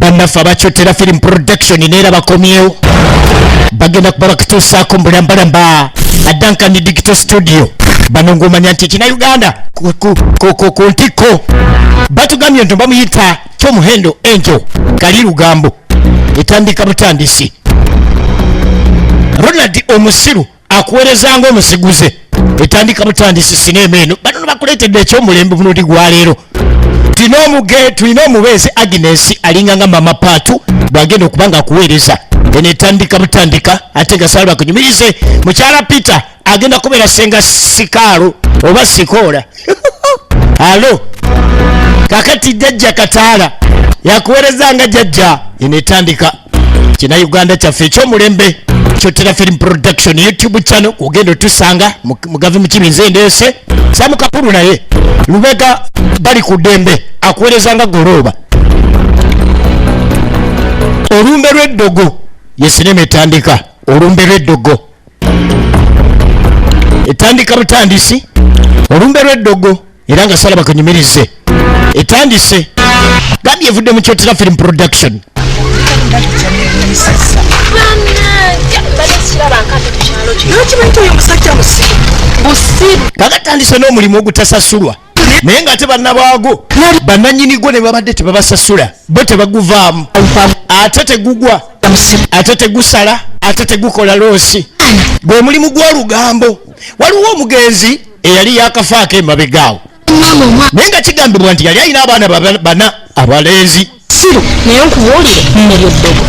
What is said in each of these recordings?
Bannaffe abakyotera Film Production neera bakomyewo, bagenda kuba bakutuusaako mbulambalamba Duncan Digital Studio. Bano ng'omanya nti ekina Uganda ku ntikko. Batugambye nti bamuyita Kyomuhendo Enjo Kali Lugambo. Etandika butandisi. Ronald Omusiru akuweereza ng'omusiguze. Etandika butandisi sinema eno. Bano no bakuleetedde ekyomulembe mulundi gwa leero. Tulina omubeezi Agnes alinga nga Mama Paatu bwagenda okuba nga akuweereza. Eno etandika butandika, ate nga sala bakunyumirize. Mukyala Peter agenda kubeera Senga Sikaalo oba Sikoola. Alo, kakati Jjajja Kataala yakuweereza nga Jjajja. Eno etandika kina Uganda kyaffe ekyomulembe, Kyotera Film Production YouTube channel ogenda otusanga. Mugave mukibi, nze ndeese Samukapulu, naye Lubega bali ku ddembe akuweereza nga Golooba. Olumbe lw'eddogo ye sinema etandika. Olumbe lw'eddogo etandika butandisi. Olumbe lw'eddogo, era nga sala bakunyumirize, etandise gambye evudde mu Kyotera Film Production. Bannange, mbadde sikiraba nkate ku kyalo kino. Lwaki nti oyo musajja musiru? Busiru. Kakatandise n'omulimu ogutasasulwa, naye ng'ate bannabwago, bannannyini gwo ne babadde tebabasasula, bo tebaguvaamu, ate tegugwa, ate tegusala, ate tegukola loss. Gwe mulimu gw'olugambo. Waliwo omugenzi eyali yakafaako emabegaawo, naye nga kigambibwa nti yali alina abaana bana abalenzi. Siru, naye nkubuulire eryo ddogo.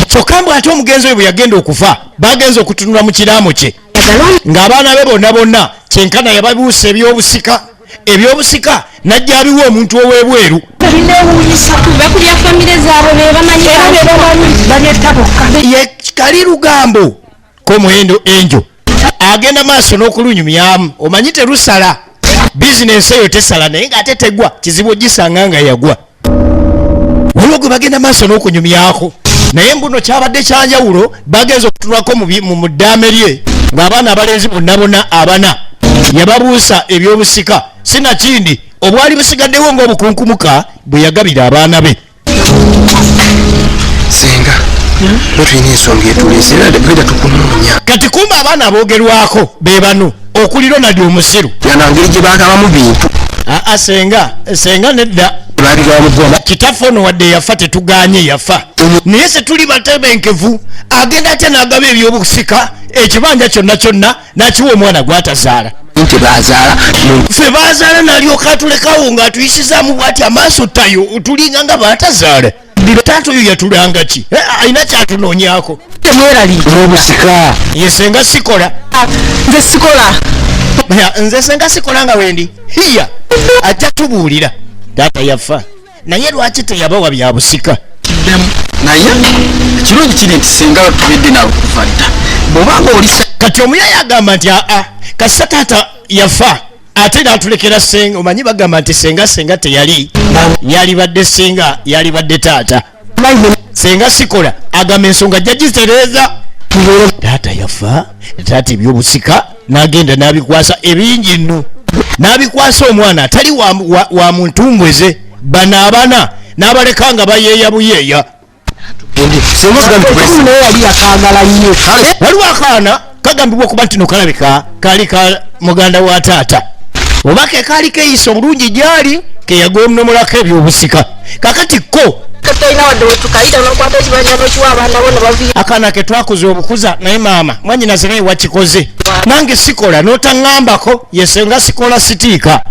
Kyokka mbw ate omugenzi oyo bwe yagenda okufa, bagenza okutunula mu kiraamo kye ng'abaana be bonna bonna kyenkana yababuusa ebyobusika. Ebyobusika najja abiwa omuntu ow'ebweru. Binewuunyisa. Tuve ku bya famire zaabwe, be bamanyi. Era be bamanyi, babyetta bokka. Ye Kali Lugambo Komuhendo Enjo agenda maaso n'okulunyumyamu. Omanyi terusala, bizinensi eyo tesala, naye ng'ate tegwa, kizibu ogisanga nga yagwa. Waliwo gwe bagenda maaso n'okunyumyako, naye mbuno kyabadde kyanjawulo. Bagenza okutunulako mu ddaame lye ng'abaana abalenzi bonna bonna abana yababuusa ebyobusika, sinakindi obwali busigaddewo ng'obukunkumuka bwe yagabira abaana be. Senga, bo tulina ensonga etuleese era bweda tukunoonya. Kati kumba abaana aboogerwako be bano okuli Ronald Omusiru. Yana ngeri gye bagabamu bintu. Aa, senga, senga nedda. Babigaba mu ggwama. Kitaffe ono wadde yafa, tetuganye yafa, naye se tuli batebenkevu. Agenda atya n'agaba ebyobusika, ekibanja kyonna kyonna n'akiwa omwana gw'atazaala? Nti bazaala. Ffe bazaala n'alyoka atulekawo ng'atuyisizaamu bw'ati amaaso tayo, tulinga nga baatazaala. Taata oyo yatulanga ki? Eh, alina kyatunoonyaako. Temweraliikirira. N'obusika. Ye senga sikola. Nze sikola. Ya, nze senga sikola nga wendi hiya ajja tubuulira taata yafa, naye lwaki teyabawa bya busika? Naye ekirungi kiri nti senga tubedde nawe kuva dda, bw'obanga olisa. Kati omuyaye agamba nti aa, kasita taata yafa ate natulekera senga. Omanyi bagamba nti senga, senga teyali yalibadde senga, yalibadde taata. Senga sikola agamba ensonga ajja gitereeza. Taata yafa, taata ebyobusika n'agenda n'abikwasa ebingi nno, n'abikwasa omwana atali wa muntumbweze. Bano abana n'abaleka nga bayeeya buyeeya. Senga otugambe tubulese. Naye yali yakaagala nnyo. Waliwo akaana kagambibwa okuba nti no kalabika kaali ka muganda wa taata, oba ke kaali keeyisa obulungi gyali, keyagonomolako ebyobusika. Kakati ko Talina wadde wetukayita nokwata ekibanja nokiwa abaana bo ne baviira. Akaana ke twakuza obukuza, naye maama mwanyinaze naye wakikoze, nange sikola n'otaŋŋambako. Yesenga sikola sitiika.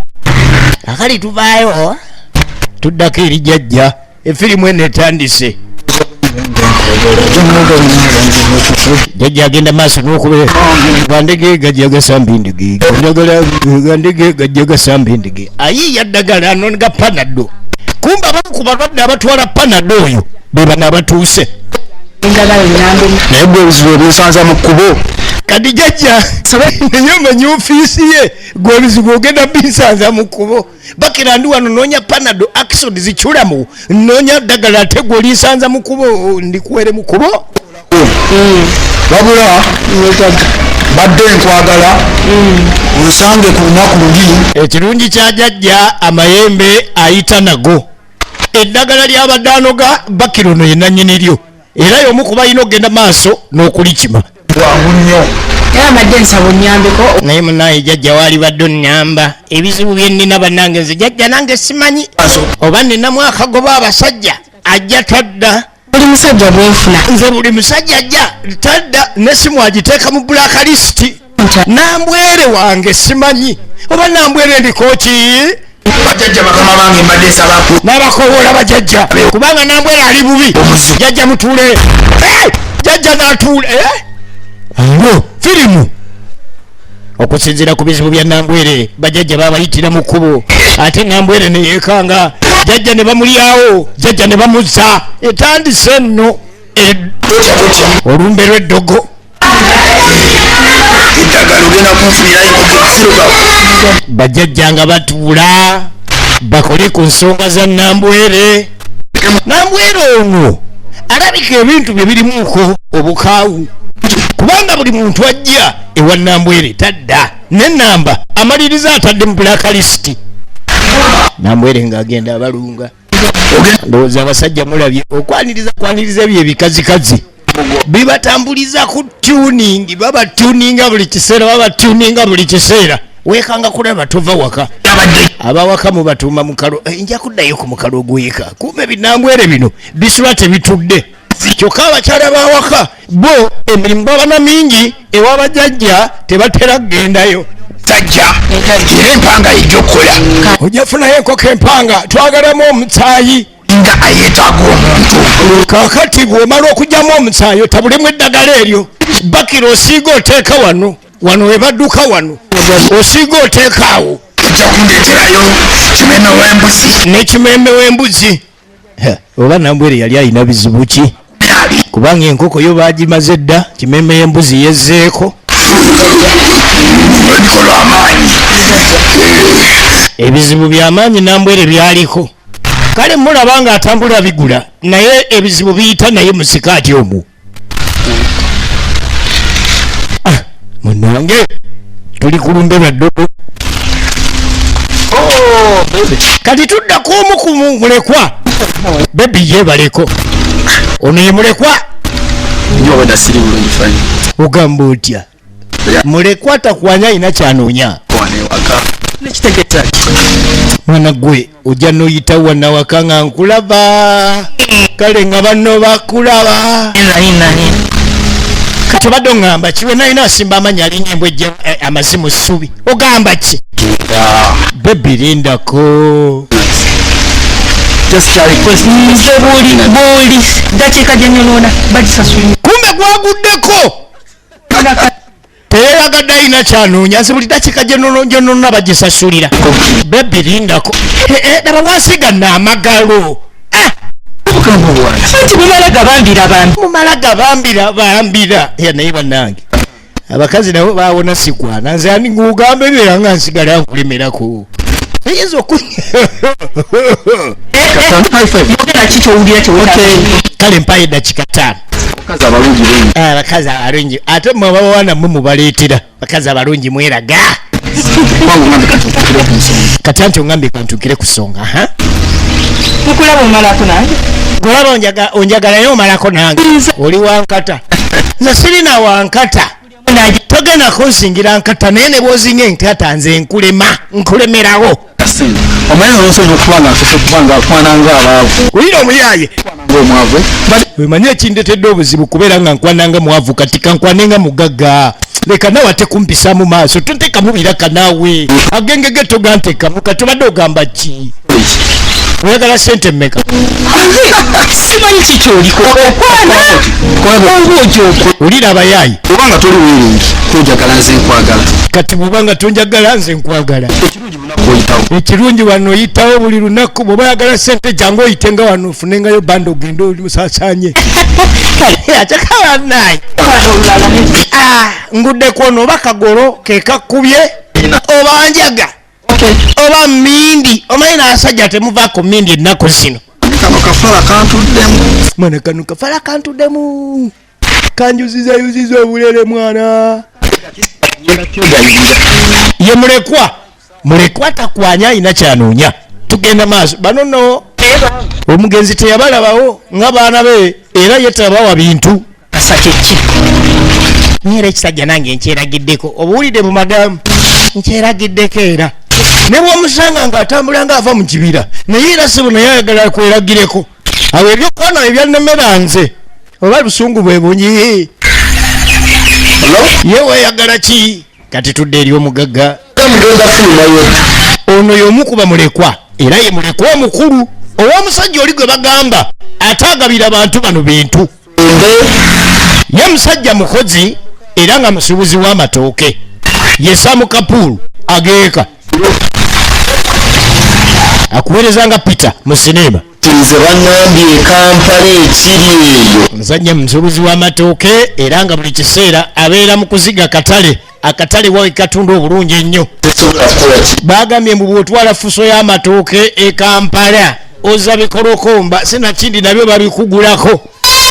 Akali tuvaayo tuddako eri jjajja. Efirimu eno etandise. Jjajja agenda maaso n'okubeera gandege gajja gasamba endege, gandagala gandege gajja gasamba endege, ayiiya ddagala nonga Panado. Kumba abamu ku balwadde abatwala Panado oyo be bano abatuuse. Njagala enambe. Naye gwe obuzibu obunsanza mu kkubo. Kati jjajja naye omanyi ofiisi ye, gwe obizibu ogenda binsanza mu kkubo. Bakira ndi wano noonya Panado, Axod ziculamu, noonya ddagala, ate gwe olinsanza mu kkubo, ndikuwere mu kkubo. Wabula badde nkwagala onsange ku lunaku luli. Ekirungi kya jjajja, amayembe ayita nago. Eddagala lyabadde anoga bakira ono ye nannyini lyo era y'omu ku balina okugenda maaso n'okulikima. Bwangu nnyo. Era mbadde nsaba onnyambeko. Naye munaye jjajja waalibadde onnyamba ebizibu bye nnina bannange nze jjajja nange simanyi oba nninamu akagoba abasajja ajja tadda. Buli musajja gwenfuna. Nze buli musajja ajja tadda nesimu agiteeka mu black list. Nambwere wange simanyi oba nambwere ndiko ki. Bajjajja bakama bange mbadde nsaba N'abakowoola bajjajja kubanga nambwere ali bubi. Omuzibu. Jjajja mutuule. Jjajja n'atuule. Ngo firimu okusinziira ku bizibu bya Nambwere bajjajja babayitira mu kkubo ate Nambwere ne yeekanga jjajja ne bamulyawo jjajja ne bamuzza etandise nno Totya totya. Olumbe lw'eddogo. Eddagala ogenda kunfunirayo enkoko zirugawo. Bajjajja nga batuula bakole ku nsonga za Nambwere. Nambwere ono alabika ebintu bye birimuko obukaawu kubanga buli muntu ajja ewa Nambwere tadda nenamba amaliriza atadde mu black list. Nambwere ng'agenda abalunga. Ndowooza abasajja mulabye okwaniriza kwaniriza ebyo ebikazikazi bibatambuliza ku tuning, babatuninga buli kiseera, babatuninga buli kiseera. Weekanga kulaba tova waka. Abadde Abawaka mubatuuma mukalo. Nja kuddayo ku mukalo oguyika kumbe binambwere bino bisula tebitudde kyokka abakyala bawaka bo emirimu babana mingi ewabajjajja tebatera kugendayo. Sajja era empanga ejja okukola. Ojja funayo enkoko empanga twagalamu omusaayi. Nga ayeetaaga omuntu. Kaakati bw'omala okugyamu omusaayi otabulemu eddagala eryo bakira osiiga oteeka wano wano webadduka wano osiiga oteeka awo. Ojja kundeeterayo kimeme w'embuzi. N'ekimeme w'embuzi. Oba Nambwere yali alina bizibu ki? Ali. Kubanga enkoko yo baagimaze dda, kimeme y'embuzi yezzeeko. Ndiko lw'amaanyi. Ebizibu by'amaanyi Nambwere byaliko. Kale mulaba ng'atambula bigula naye ebizibu biyita naye mu sikaati omwo. Munnange tuli ku lumbe lwa ddogo. Kati tudda ku omu ku mulekwa. Baby yeebaleko. Ono ye mulekwa. Nnyo obwedda siri bulungi fine. Ogamba otya? Mulekwa takwanya alina kyanoonya. Wano ewaka. Nekitegeeza ki? Mwana gwe ojja n'oyita wano awaka nga nkulaba. Kale nga banno bakulaba. Kati obadde oŋŋamba ki? Wenna alina asimba amannya alinga embwa ejja, amazimu ssubi. Ogamba ki? Baby lindako. Just a request. Nze buli ddakiika gye nnyonoona bagisasulira. Kumbe gwaguddeko. Teyeyagadde alina kyanoonya. Nze buli ddakiika gye nnoona bagisasulira. Baby lindako. Laba wansiga n'amagalo. Anti mumala gabambira bambi. Mumala gabambira bambira. Ya naye bannange. Abakazi nabo baawona sikwana. Nze ani ng'ogamba ebyera nga nsigala nkulemerako. Eyinza oku- Yogera ki ky'owulira kye weetaaga? Kale mpayo eddakiika 5. Abakazi abalungi bengi. Abakazi abalungi. Ate mmwe ababawana mmwe mubaleetera. Abakazi abalungi mweraga. Wangu ngambye kantuukire ku nsonga. Kati anti ongambye kantuukire ku nsonga, ha? Nkulaba omalako nange. Nkulaba onjagala naye omalako nange. Nze- Oli wankata. Nze sirina wankata. Nange. Togenda kunsingira nkata naye ne bw'ozinga enkata nze nkulema, nkulemerawo. Kasente. Omanyi olw'ensonga okuba nga nsoose kuba nga nkwana ng'abaavu. Wulira omuyaaye. Ng'omwavu, eh? But Omanyi ekindetedde obuzibu kubeera nga nkwana nga mwavu kati kankwane nga mugagga. Leka naawe ate kumpisaamu maaso, tonteekamu biraka naawe. Agengege toganteekamu, kati obadde ogamba ki? Oyagala ssente mmeka? Simanyi ki ky'oliko. Okwana? Oba ogyokwa. Wulira abayaayi. Bw'oba nga toli weeringi, tonjagala nze nkwagala. Kati bw'oba nga tonjagala nze nkwagala. Ekirungi lunaku oyitawo. Ekirungi wano oyitawo buli lunaku. Bw'oba oyagala ssente jangu oyite nga wano ofunengayo banda ogende omusaasaanye. Ate kabannaye. Ngudde kwono oba kagolo ke kakkubye oba njaga oba mmindi. Omanyi n'abasajja temuva ku mmindi ennaku zino. Kano kafala kantuddemu. Mwana kano kafala kantuddemu. Kanjuzizayuziza obulere mwana. Ye mulekwa. Mulekwa takwanya alina kyanoonya. Tugenda maaso. Bano nno Omugenzi teyabalabawo nga baana be, era ye teyabawa bintu. Kasa kyeki? Naye era ekisajja nange nkyeragiddeko, obuwulidde mu madamu, nkyeragiddeko. Era ne bwomusanga ng'atambula ng'ava mu kibira, naye era sibu, naye ayagala kweragireko. Awo ebyokwana ebyannemera nze oba busungu bwe bunyi, ye weeyagala ki? Kati tudde eri omugagga. Mugenda fulumayo. Ono y'omu ku bamulekwa, era ye mulekwa omukulu ow'omusajja oli gwe bagamba ate agabira bantu bano bintu. Ende. Ye musajja mukozi era nga musuubuzi w'amatooke, ye Samu Kapuulu ageeka akuweereza nga Peter mu sinema. Nze baŋŋambye Kampala ekiri eyo. Omusajja musuubuzi w'amatooke, era nga buli kiseera abeera mu kuziga katale, akatale wawe katunda obulungi ennyo. Tesobola kukola ki? Bagambye mbu bw'otwala fuso y'amatooke e Kampala oza bikolokomba, sinakindi nabyo babikugulako.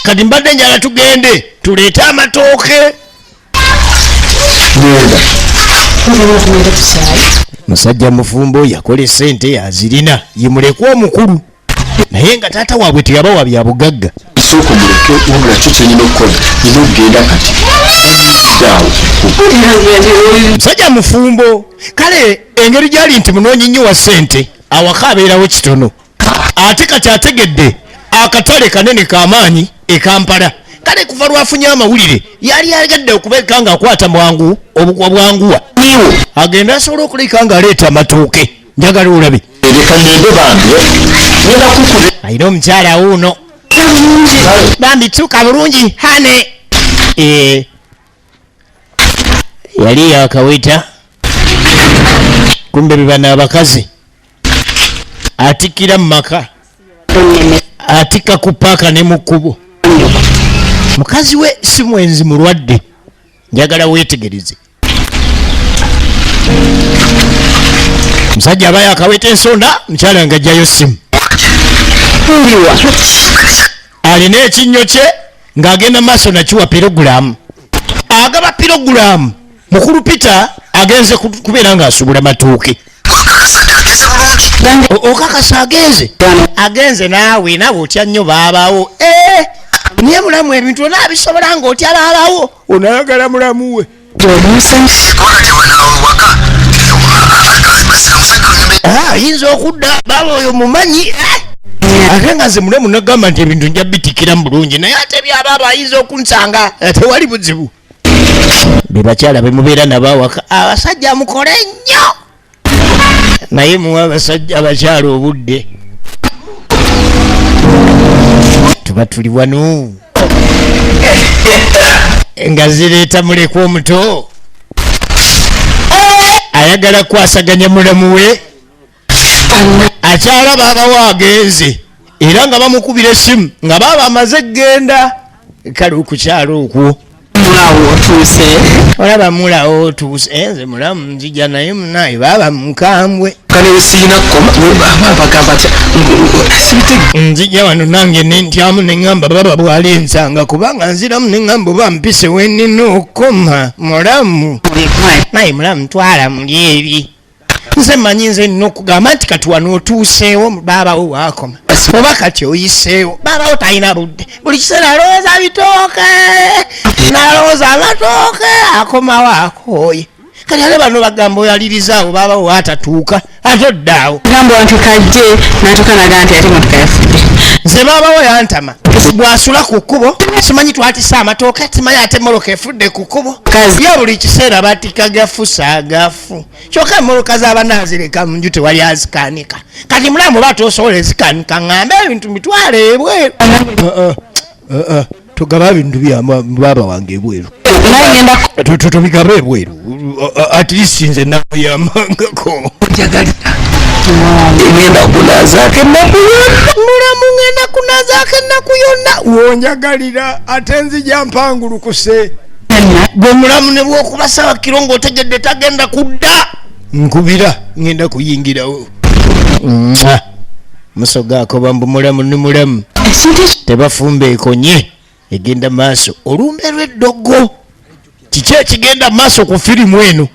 Kati mbadde njala tugende tuleete amatooke. Genda. Musajja mufumbo, yakola esente, azirina, ye mulekwa omukulu, naye nga taata waabwe teyabawa bya bugagga. Sooka omuleke, wabula kyo kyenina okukola, nina okugenda kati daawo. Musajja mufumbo, kale engeri gyali nti munoonyi nnyo wa ssente, awaka abeerawo kitono. Ate kati ategedde akatale kanene kamaanyi e Kampala. Kale kuva lwafunye amawulire, yali ayagadde okubeeka ng'akwata bwangu obukwa bwanguwa, agenda asobola okuleka ng'aleeta amatooke. Njagala olabe. Leka ngende bambi, ngenda kukube. Alina omukyala wuuno. Bambi tuuka bulungi hane. Eh, yali yakaweta, kumbe bebano abakazi atikkira mu maka, atikka ku paaka ne mu kkubo. Mukazi we si mwenzi, mulwadde. Njagala weetegereze, musajja aba yakaweta ensonda, mukyala nga ajjayo simu, alina ekinnyo kye ng'agenda maaso nakiwa pirogulaamu, agaba pirogulaamu. Mukulu Peter agenze kubeera ng'asubula matuuke. Okakasa agenze? Agenze. Naawe naawe otya nnyo baabawo. Eh, naye mulamu ebintu onaabisobola ng'otya baabawo, onayagala mulamu we. Ah, ayinza okudda baaba oyo mumanyi. Eh, ate nga nze mulamu nagamba nti ebintu nja bitikiramu bulungi, naye ate byabaaba ayinza okunsanga. Eh, tewali buzibu. Be bakyala bemubeera nabo awaka. Abasajja mukole nnyo, naye muwe abasajja abakyala obudde. Tuba tuli wano nga zireeta mulekwa omuto ayagala kwasaganya mulamu we, akyala baabawo agenze, era nga bamukubira essimu nga baaba amaze genda. Kale okukyalo okwo Mulawo otuuse. Olaba mulawo otuuse. Eh, nze mulamu nzija, naye munaye baaba mukambwe. Kale siina koma bagamba ti sibite. Nzija wano nange nentyamu, neŋŋamba baba bwali nsanga, kubanga nziramu neŋŋamba oba mpise wenina okukoma mulamu. Naye mulamu twala muli eri, nze manyi nze nina okugamba nti kati wano otuuseewo, baabawo waakoma, oba kati oyiseewo. Baabawo talina budde, buli kiseera alowooza bitooke, nalowooza amatooke, akomawo akooye. Kati ate bano bagamba oyalirizaawo baabawo atatuuka, ate oddaawo. Gamba nti kajje natuuka, naga nti ate motoka yafudde. Nze baabawo yantama, bwasula ku kkubo, simanyi twatise amatooke, simanyi ate mmotoka efudde ku kkubo. Kazi. Ye buli kiseera batika gafu saagafu, kyokka emmotoka z'abanaazireka mu nju, tewali azikanika. Kati mulamu oba tosobola ezikanika, ŋŋambe ebintu mitwale ebweru. Tugaba bintu bya baaba wange ebweru. Naye ngenda. Tubigaba ebweru, at least nze namuyambangako. Njagalira ngenda kunazaako ennaku yonna. Mulamu ngenda kunazaako ennaku yonna wonjagalira, ate nzija mpangulukuse gwe mulamu. Ne bwokuba sawa kiro ng'otegedde tagenda kudda, nkubira ngenda kuyingirawo. Mwah. Musoga akoba mbu mulamu ni mulamu tebafumba ekonye. Egenda maaso olumbe lw'eddogo. Kiki ekigenda maaso ku firimu eno?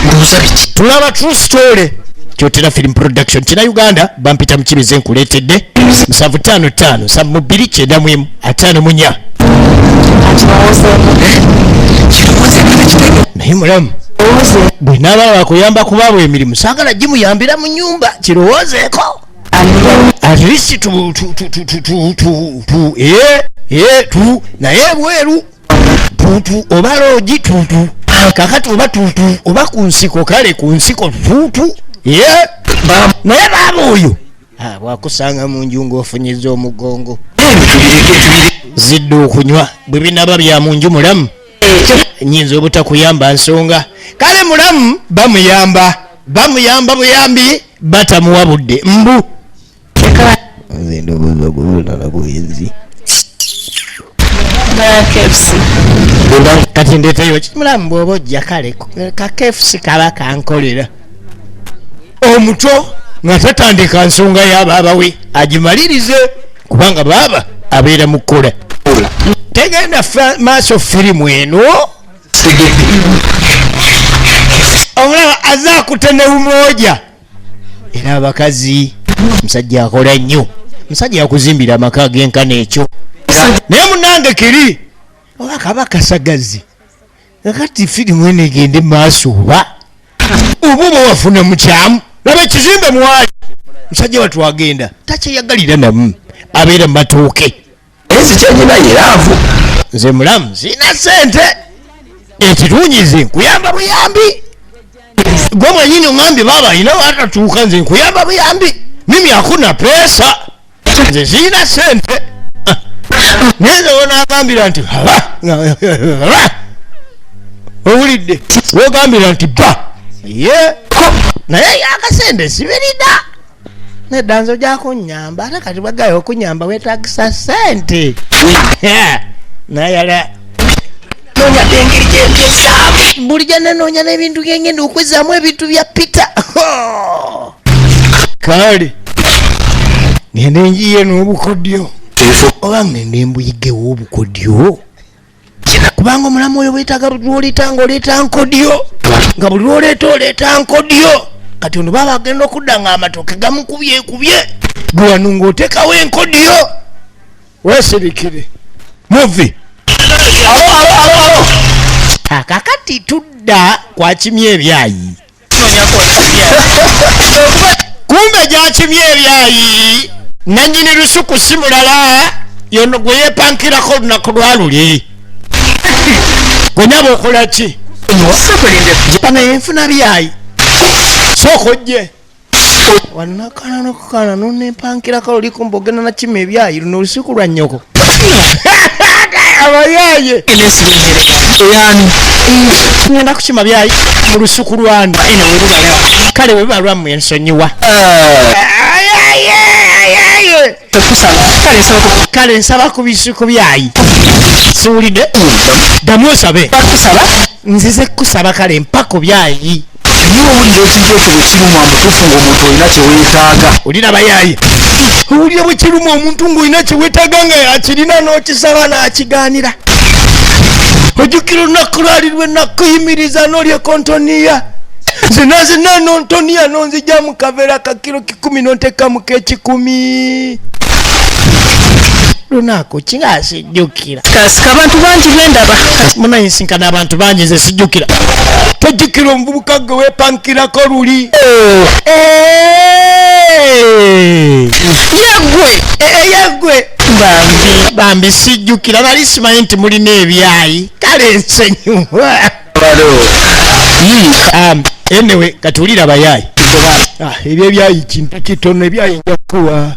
Ndowooza biki? Tulaba true story. Kyotera Film Production kina Uganda bampita mukibize nkuleetedde 755 72 91 54. Naye mulamu bwe naaba bakuyamba kubaabwe emirimu saagala gimuyambira mu nyumba kirowoozeeko at least tu tu tu tu tu tu tu tu eh eh tu naye ebweru tutu oba loogi tutu kakati oba tutu oba ku nsiko kale ku nsiko tutu ye naye baaba oyo ah, bwakusanga mu nju ng'ofunyiza omugongo zidde okunywa bwe binaba bya mu nju mulamu nyinza obutakuyamba nsonga kale mulamu bamuyamba bamuyamba buyambi batamuwa budde mbu nze ndowooza gubulala bwenzi kati ndeteyo mulamu bwoba ojja kale ka kfc kaba kankolera omuto nga tatandika nsonga ya baaba we agimalirize kubanga baaba abeera mu kukola tegenda maaso firimu eno omulaba aze akute ne umoja era abakazi musajja akola nnyo musajja yakuzimbira amaka agenkana ekyo naye munange kiri oba kaba kasagazi kakati firimu eno egende maaso oba oba oba wafuna mukyamu laba ekizimbe mwali musajja watwagenda takyeyagalira namu abeera mumatuuke Ensi kyenyina yeraavu. Nze mulamu sirina sente ekirungi nze nkuyamba buyambi gwe mwenyini oŋambye baaba alina watatuuka nze nkuyamba buyambi mimi hakuna pesa nze sirina sente naye nze wonagambira nti aba owulidde wogambira nti ba ye naye akasente sibirina nedda nze ojja kunyamba ate kati bwagayo okunyamba wetagisa sente nayala Noonya engeri gyempyezaamu. Buli gyenenoonya n'ebintu byengenda okwezaamu ebintu bya Peter kale ngende njiye n'obukodyo oba ngende mbuyigewo obukodyo kubanga omulamu oyo wetaaga buli lwoleeta nga oleeta nkodyo nga buli lwoleeta oleeta nkodyo kati ono baaba agenda okudda nga amatooke gamukubyekubye gwe wano ng'oteekawo enkodyo weesirikire muvi akakati tudda kwakimya ebyayi kumbe gyakimya ebyayi nanyini lusuku si mulala yono gwe yepankirako olunaku lwa luli gwe nyaba okola ki naye nfuna byayi sooka ojje wanakana nokukana nonepankirako luli kumbe ogenda nakima ebyayi luno olusuku lwa nnyoko abayaye Eyani. Ngenda kukima byayi mu lusuku lwani kale webiba lwammwe ensonyiwa Ayaye, kale nsaba ku bisuku byayi siwulidde ddamu osabe nzize kukusaba kale mpa ku byayi Niwe owulira ekintu ekyo bwe kiruma mutuufu ng'omuntu olina kye weetaaga. Olina bayaye owulira bwe kiruma omuntu ng'olina kye weetaaga nga yakirina n'okisaba n'akigaanira ojjukira olunaku lwali lwe nakuyimiriza n'olya kontoniya zina zina nontoniya nonzija mu kaveera ka kiro 100 nontekamu k'ekikumi lunaku kinga sijjukira. Kasika abantu bangi bendaba. Munaye nsinkana abantu bangi nze sijjukira tojjukira omuvubuka gwe weepankirako luli. Yegwe. Yegwe. Bambi. Bambi sijjukira nali simanyi nti mulina ebyayi kale nsonyiwa. Anyway kati abayayi ebyo ebyayi kintu kitono ebyayi nja kukuwa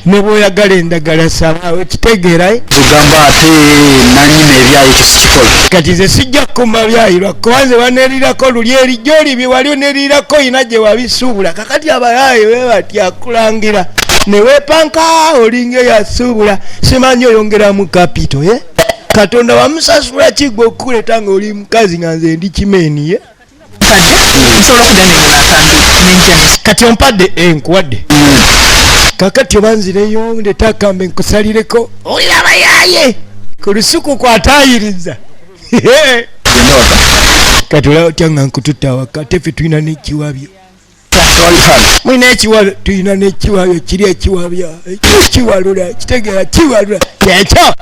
ne bw'oyagala endagala saba okitegeera eh? Tugamba ate nanyima ebyayi ekyo sikikola. Kati nze sijja kukuma byayi lwakuba nze baneerirako luli erijjo libi wali oneerirako oyina gye wabisuubula kakati abayayi be bati akulangira ne weepanka olinga eyasuubula simanyi oyongeramu kapito ye Katonda wamusasula kigwe okukuleeta ng'oli mukazi nga nze ndi kimeeni ye. Mpadde nsobola okudda nengula akambe nenja. Kati ompadde nkuwadde kakati oba nzireyo ndete akambe nkusalireko olira abayaye ku lusuku kwatayiriza kati olaba otya nga nkututte awaka ate ffe tulina n'ekiwabyo. Mulina ekiwabyo? Tulina n'ekiwabyo kiri ekiwabya kiwalula kitegeera kiwalula kyekyo.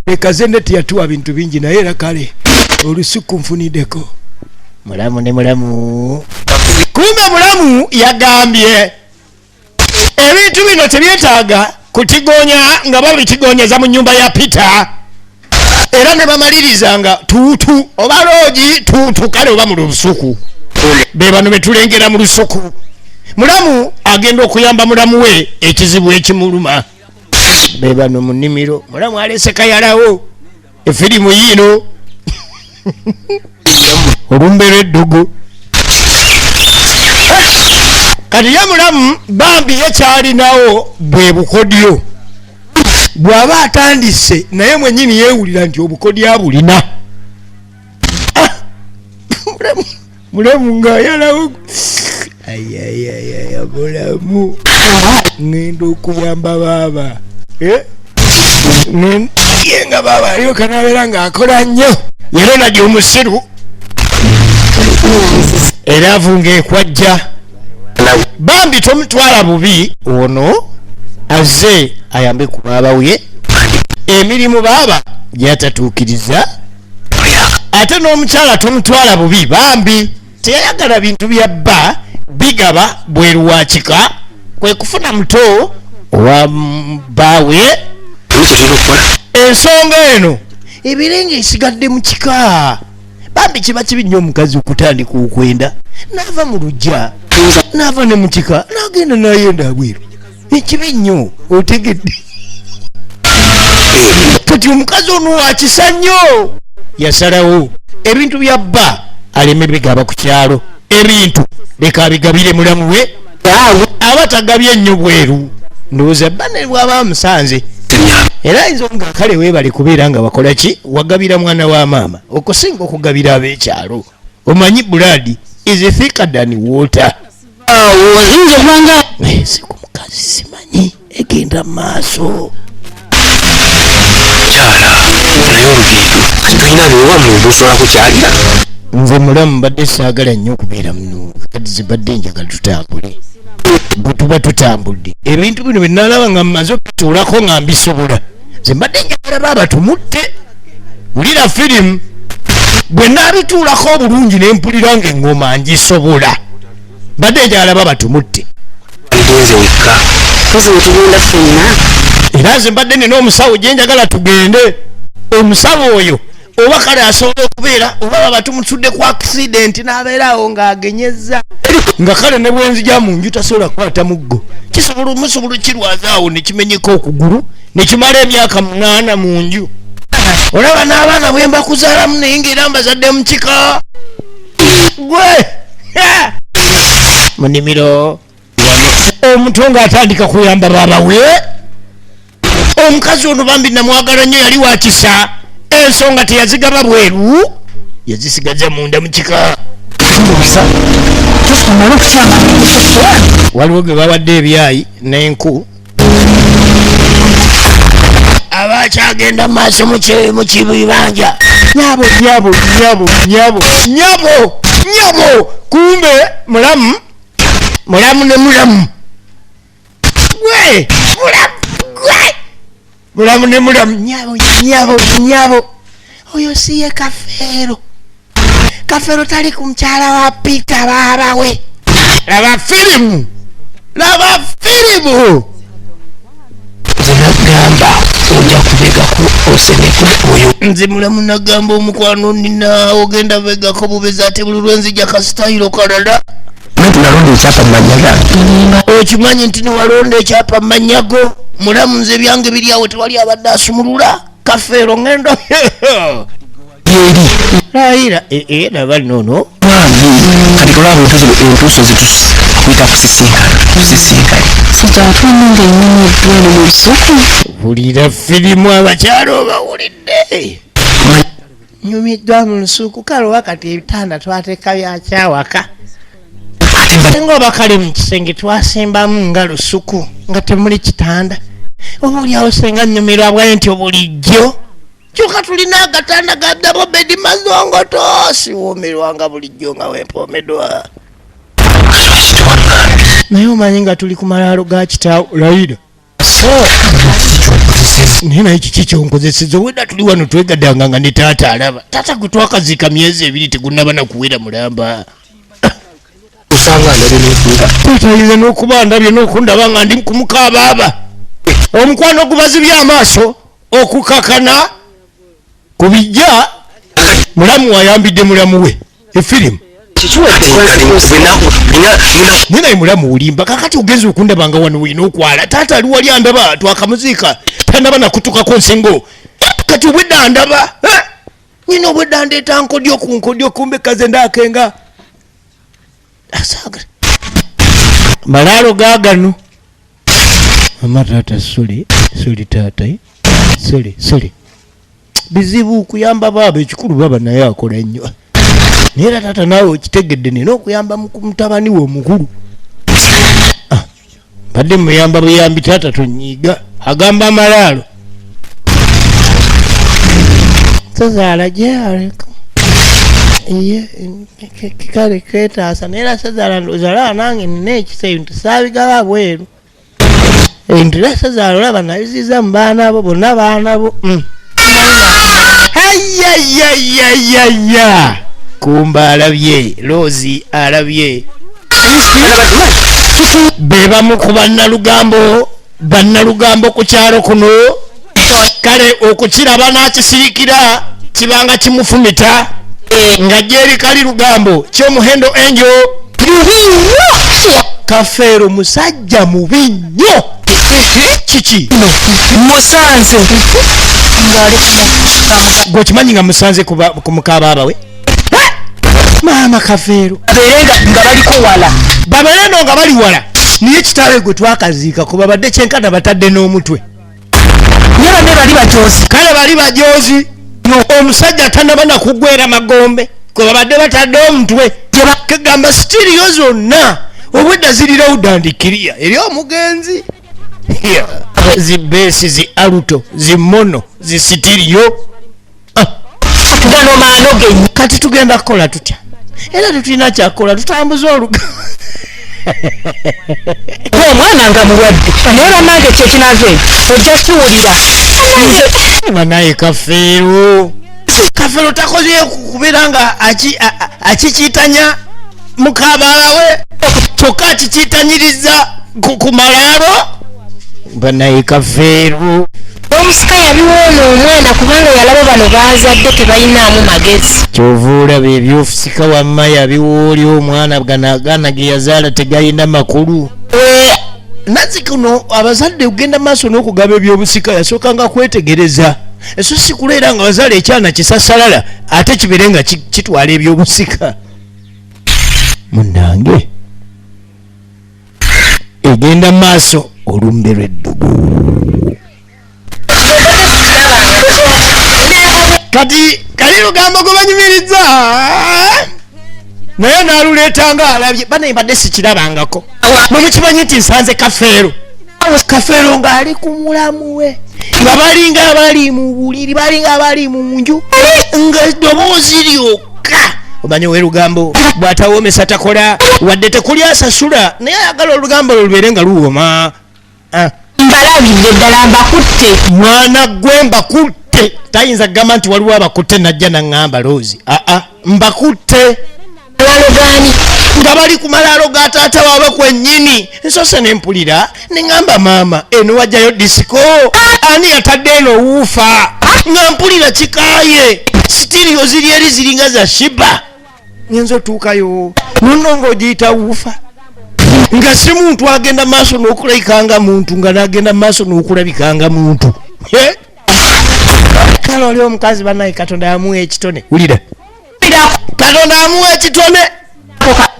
Ekaze ne teyatuwa bintu bingi, naye era kale olusuku nfuniddeko. Mulamu ne mulamu, kumbe mulamu yagambye ebintu bino tebyetaaga kutigonya nga babitigonyeza mu nyumba ya Peter, era ne bamaliriza nga tuutu oba loogi tuutu kale oba mu lusuku. Be bano betulengera mu lusuku. Mulamu agenda okuyamba mulamu we ekizibu ekimuluma. Be bano mu nnimiro. Mulamu alese kayalawo efirimu yiino olumbe lw'eddogo. Kati ye mulamu bambi ye kyalinawo bwe bukodyo, bw'aba atandise naye mwennyini yeewulira nti obukodyo abulina. Ah! Mulamu, mulamu ng'ayalawo ayayayaya. Mulamu ŋŋenda okuyamba baaba. Eh? Ye nga baaba alyoka nabeera ng'akola nnyo era nagya omusiru era avunga ekwajja. Bambi tomutwala bubi, ono azze ayambe ku baaba we emirimu baaba gyatatuukiriza. Ate n'omukyala tomutwala bubi, bambi teyayagala bintu bya bba bigaba bweru wa kika, kwe kufuna muto owa bbaawe. Ensonga eno ebeere nga esigadde mu kika. Bambi kiba kibi nnyo omukazi okutandika okwenda n'ava mu luggya n'ava ne mu kika n'agenda n'ayenda abweru, ekibi nnyo. Otegedde? Kati omukazi ono wakisa nnyo, yasalawo ebintu bya bba aleme bigaba ku kyalo, ebintu leka abigabire mulamu we aba tagabye nnyo bweru. Ndowooza bba ne bwaba amusanze era ayinza nga kale weebale kubeera nga wakola ki, wagabira mwana wa maama okusinga okugabira ab'ekyalo. Omanyi blood is thicker than water. Oyinza okuba nga Naye si ku mukazi simanyi egenda mu maaso. Kyala naye olugendo kati tolina bewammwe bosobola kukyalira. Nze mulamu mbadde saagala nnyo okubeera muno, kati zibadde njagala tutambule. Bwe tuba tutambudde ebintu bino bye nalaba nga mmaze okubituulako nga mbisobola, nze mbadde njagala baaba tumutte. Wulira firimu, bwe naabituulako obulungi ne mpulira nga eŋŋoma ngisobola, mbadde njagala baaba tumutte. Ngenze wekka. Kozi netugenda ffenna. Era nze mbadde nina omusawo gye njagala tugende. Omusawo oyo oba kale asobola okubeera oba baba tumusudde ku accident n'abeeraawo ng'agenyeza, nga kale ne bwenzija mu nju tasobola kukwata muggo, kisobola musobola okirwaza awo ne kimenyeka okugulu ne kimala emyaka 8 mu nju. Olaba n'abaana bwe mbakuzaalamu naye ng'era mbazadde mu kika gwe mu nnimiro. Omuto ng'atandika kuyamba baaba we. Omukazi ono bambi namwagala nnyo, yali wa kisa, ensonga teyazigaba bweru, yazisigaza munda mu kika. Tumale okukyama. Waliwo gwe bawadde ebyayi n'enku abakyagenda maaso mu kibibanja. Nyabo, nyabo, nyabo, nyabo, nyabo, nyabo, kumbe mulamu, mulamu ne mulamu gwe mulamu gwe mulamu ne mulamu. Nyabo, nyabo, nyabo, oyo si ye Kafeero. Kafeero tali ku mukyala wa Peter baaba we. Laba firimu, laba firimu. Nze nagamba ojja kubegako oseneko oyo. Nze mulamu nagamba omukwano nina ogenda begako bubezi, ate buli lwenzija kasitayiro kalala. Nti nalonda ekyapa mu mannya gange. Okimanyi nti niwalonda ekyapa mu mannya go, mulamu? Nze ebyange biri awo, tewali abadde asumulula. Kafeero ngendo Eri. Layira laba nono. Mwangi kati olaba entuuso zitukuyita kusisinkana tusisinkane. Sajja watulina nga enyonyi eno mu lusuku. Wulira firimu, abakyala obawulidde. Nyumiddwa mu lusuku, kale oba kati ebitanda twateeka byakyawaka. Ate mba Nga oba kale mu kisenge twasimbamu nga lusuku nga temuli kitanda, oba oliawo senga nnyumirwa bwaye nti bulijjo kyokka tulina agatanda ga double bed mazongoto, siwuumirwa nga bulijjo nga wempoomedwa. Naye omanyi nga tuli ku malaalo ga kitaawo layira naye naye kiki kyonkozeseza obwedda tuli wano twegadanga nga ne taata alaba taata gwe twakaziika myezi ebiri tegunnaba nakuwera mulamba. Taata ayinza n'okuba ndabye n'okundaba nga ndi kumukabaaba omukwano gubazibye amaaso okukakana ku bijja. Mulamu ayambidde mulamu we efirimu naye naye mulamu olimba. Kakati ogenza okundaba nga wano olina okwala taata ali wali andaba twakamuziika tanaba nakutukako nsingo kati obwedda ndaba nyina obwedda ndeeta nkodyo ku nkodyo kumbe kaze ndakenga asaga malaalo gaagano. Mama taata suli suli taata suli suli bizibu okuyamba baaba ekikulu baba naye akola nnyo naye era taata naawe okitegedde nina okuyamba mutabani we omukulu. Mbadde muyamba buyambi taata tonyiiga agamba amalaalo sezaala gyaleka ye kale ketaasa naye era sezaala ndowooza nange nina ekisa ebintu saabigaba bweru ebintu era sezaala olaba nabiziza mu baana bo bonna baana bo. Ayayayayaya kumba alabye Loozi alabye be bamu ku bannalugambo bannalugambo ku kyalo kuno. Kale okukiraba n'akisirikira kibanga kimufumita nga gyeri kali lugambo ky'omuhendo enjo. Kafeero musajja mubi nnyo. Kiki musanze gwe okimanyi nga musanze ku mukabaaba we maama Kafeero babeere nga baliko wala babeere no nga bali wala niye kitaawe gwe twakaziika kuba badde kyenkana batadde n'omutwe naye banne bali bajozi kale bali bajozi omusajja tanaba nakugwera magombe kwe babadde batadde omutwe kegamba sitiriyo zonna obwedda zirira udandikiriya eri omugenzi zi beesi zi aluto zi mono zi sitiriyo gano maano genyi. Kati tugenda kukola tutya era tetulina kyakukola tutambuze oluga omwana nga mulwadde naye bannange kyekinava ojja kiwulira banaye Kafeero Kafeero takoze kubeera nga akikiitanya mukabaala we kyokka akikiitanyiriza ku malaalo banaye Kafeero omusika yabiwoona omwana kubanga yalaba bano baazadde tebalinaamu magezi. Kyova olaba ebyofusika wamma yabiwooli omwana ganagaana ge yazaala tegalina makulu. Nazzi kuno abazadde okugenda maaso n'okugaba ebyobusika yasookanga kwetegereza eso si kuleera nga bazaala ekyana kisasalala ate kibeere nga kitwala ebyobusika. Munnange egenda maaso olumbe lw'eddugu. Kati kali lugambo gwe banyumiriza naye n'aluleetanga alabye banaye mbadde sikirabangako. Mwe mukimanyi nti nsanze Kafeero Kafeero ng'ali ku mulamu we nga balinga abali mu buliri balinga abali mu nju nga eddoboozi lyokka. Omanyi owelugambo bw'atawoomesa takola wadde tekuli asasula naye ayagala olugambo lwe lubeere nga luwoma. Mbalabidde ddala mbakutte mwana gwe mbakutte tayinza kugamba nti waliwo abakutte najja naŋŋamba Loozi aa mbakutte nga bali ku malaalo ga taata waabwe kwennyini. Nsose ne mpulira ne ŋŋamba maama eno wajjayo disiko ani yatadde eno wuufa nga mpulira kikaaye sitiriyo ziri eri ziringa za shiba ngenza otuukayo nonno ng'ogiyita wuufa nga si muntu agenda maaso n'okulabikanga muntu nga n'agenda maaso n'okulabikanga muntu. Kale oli omukazi bannaye Katonda yamuwa ekitone wulira Katonda amuwa ekitone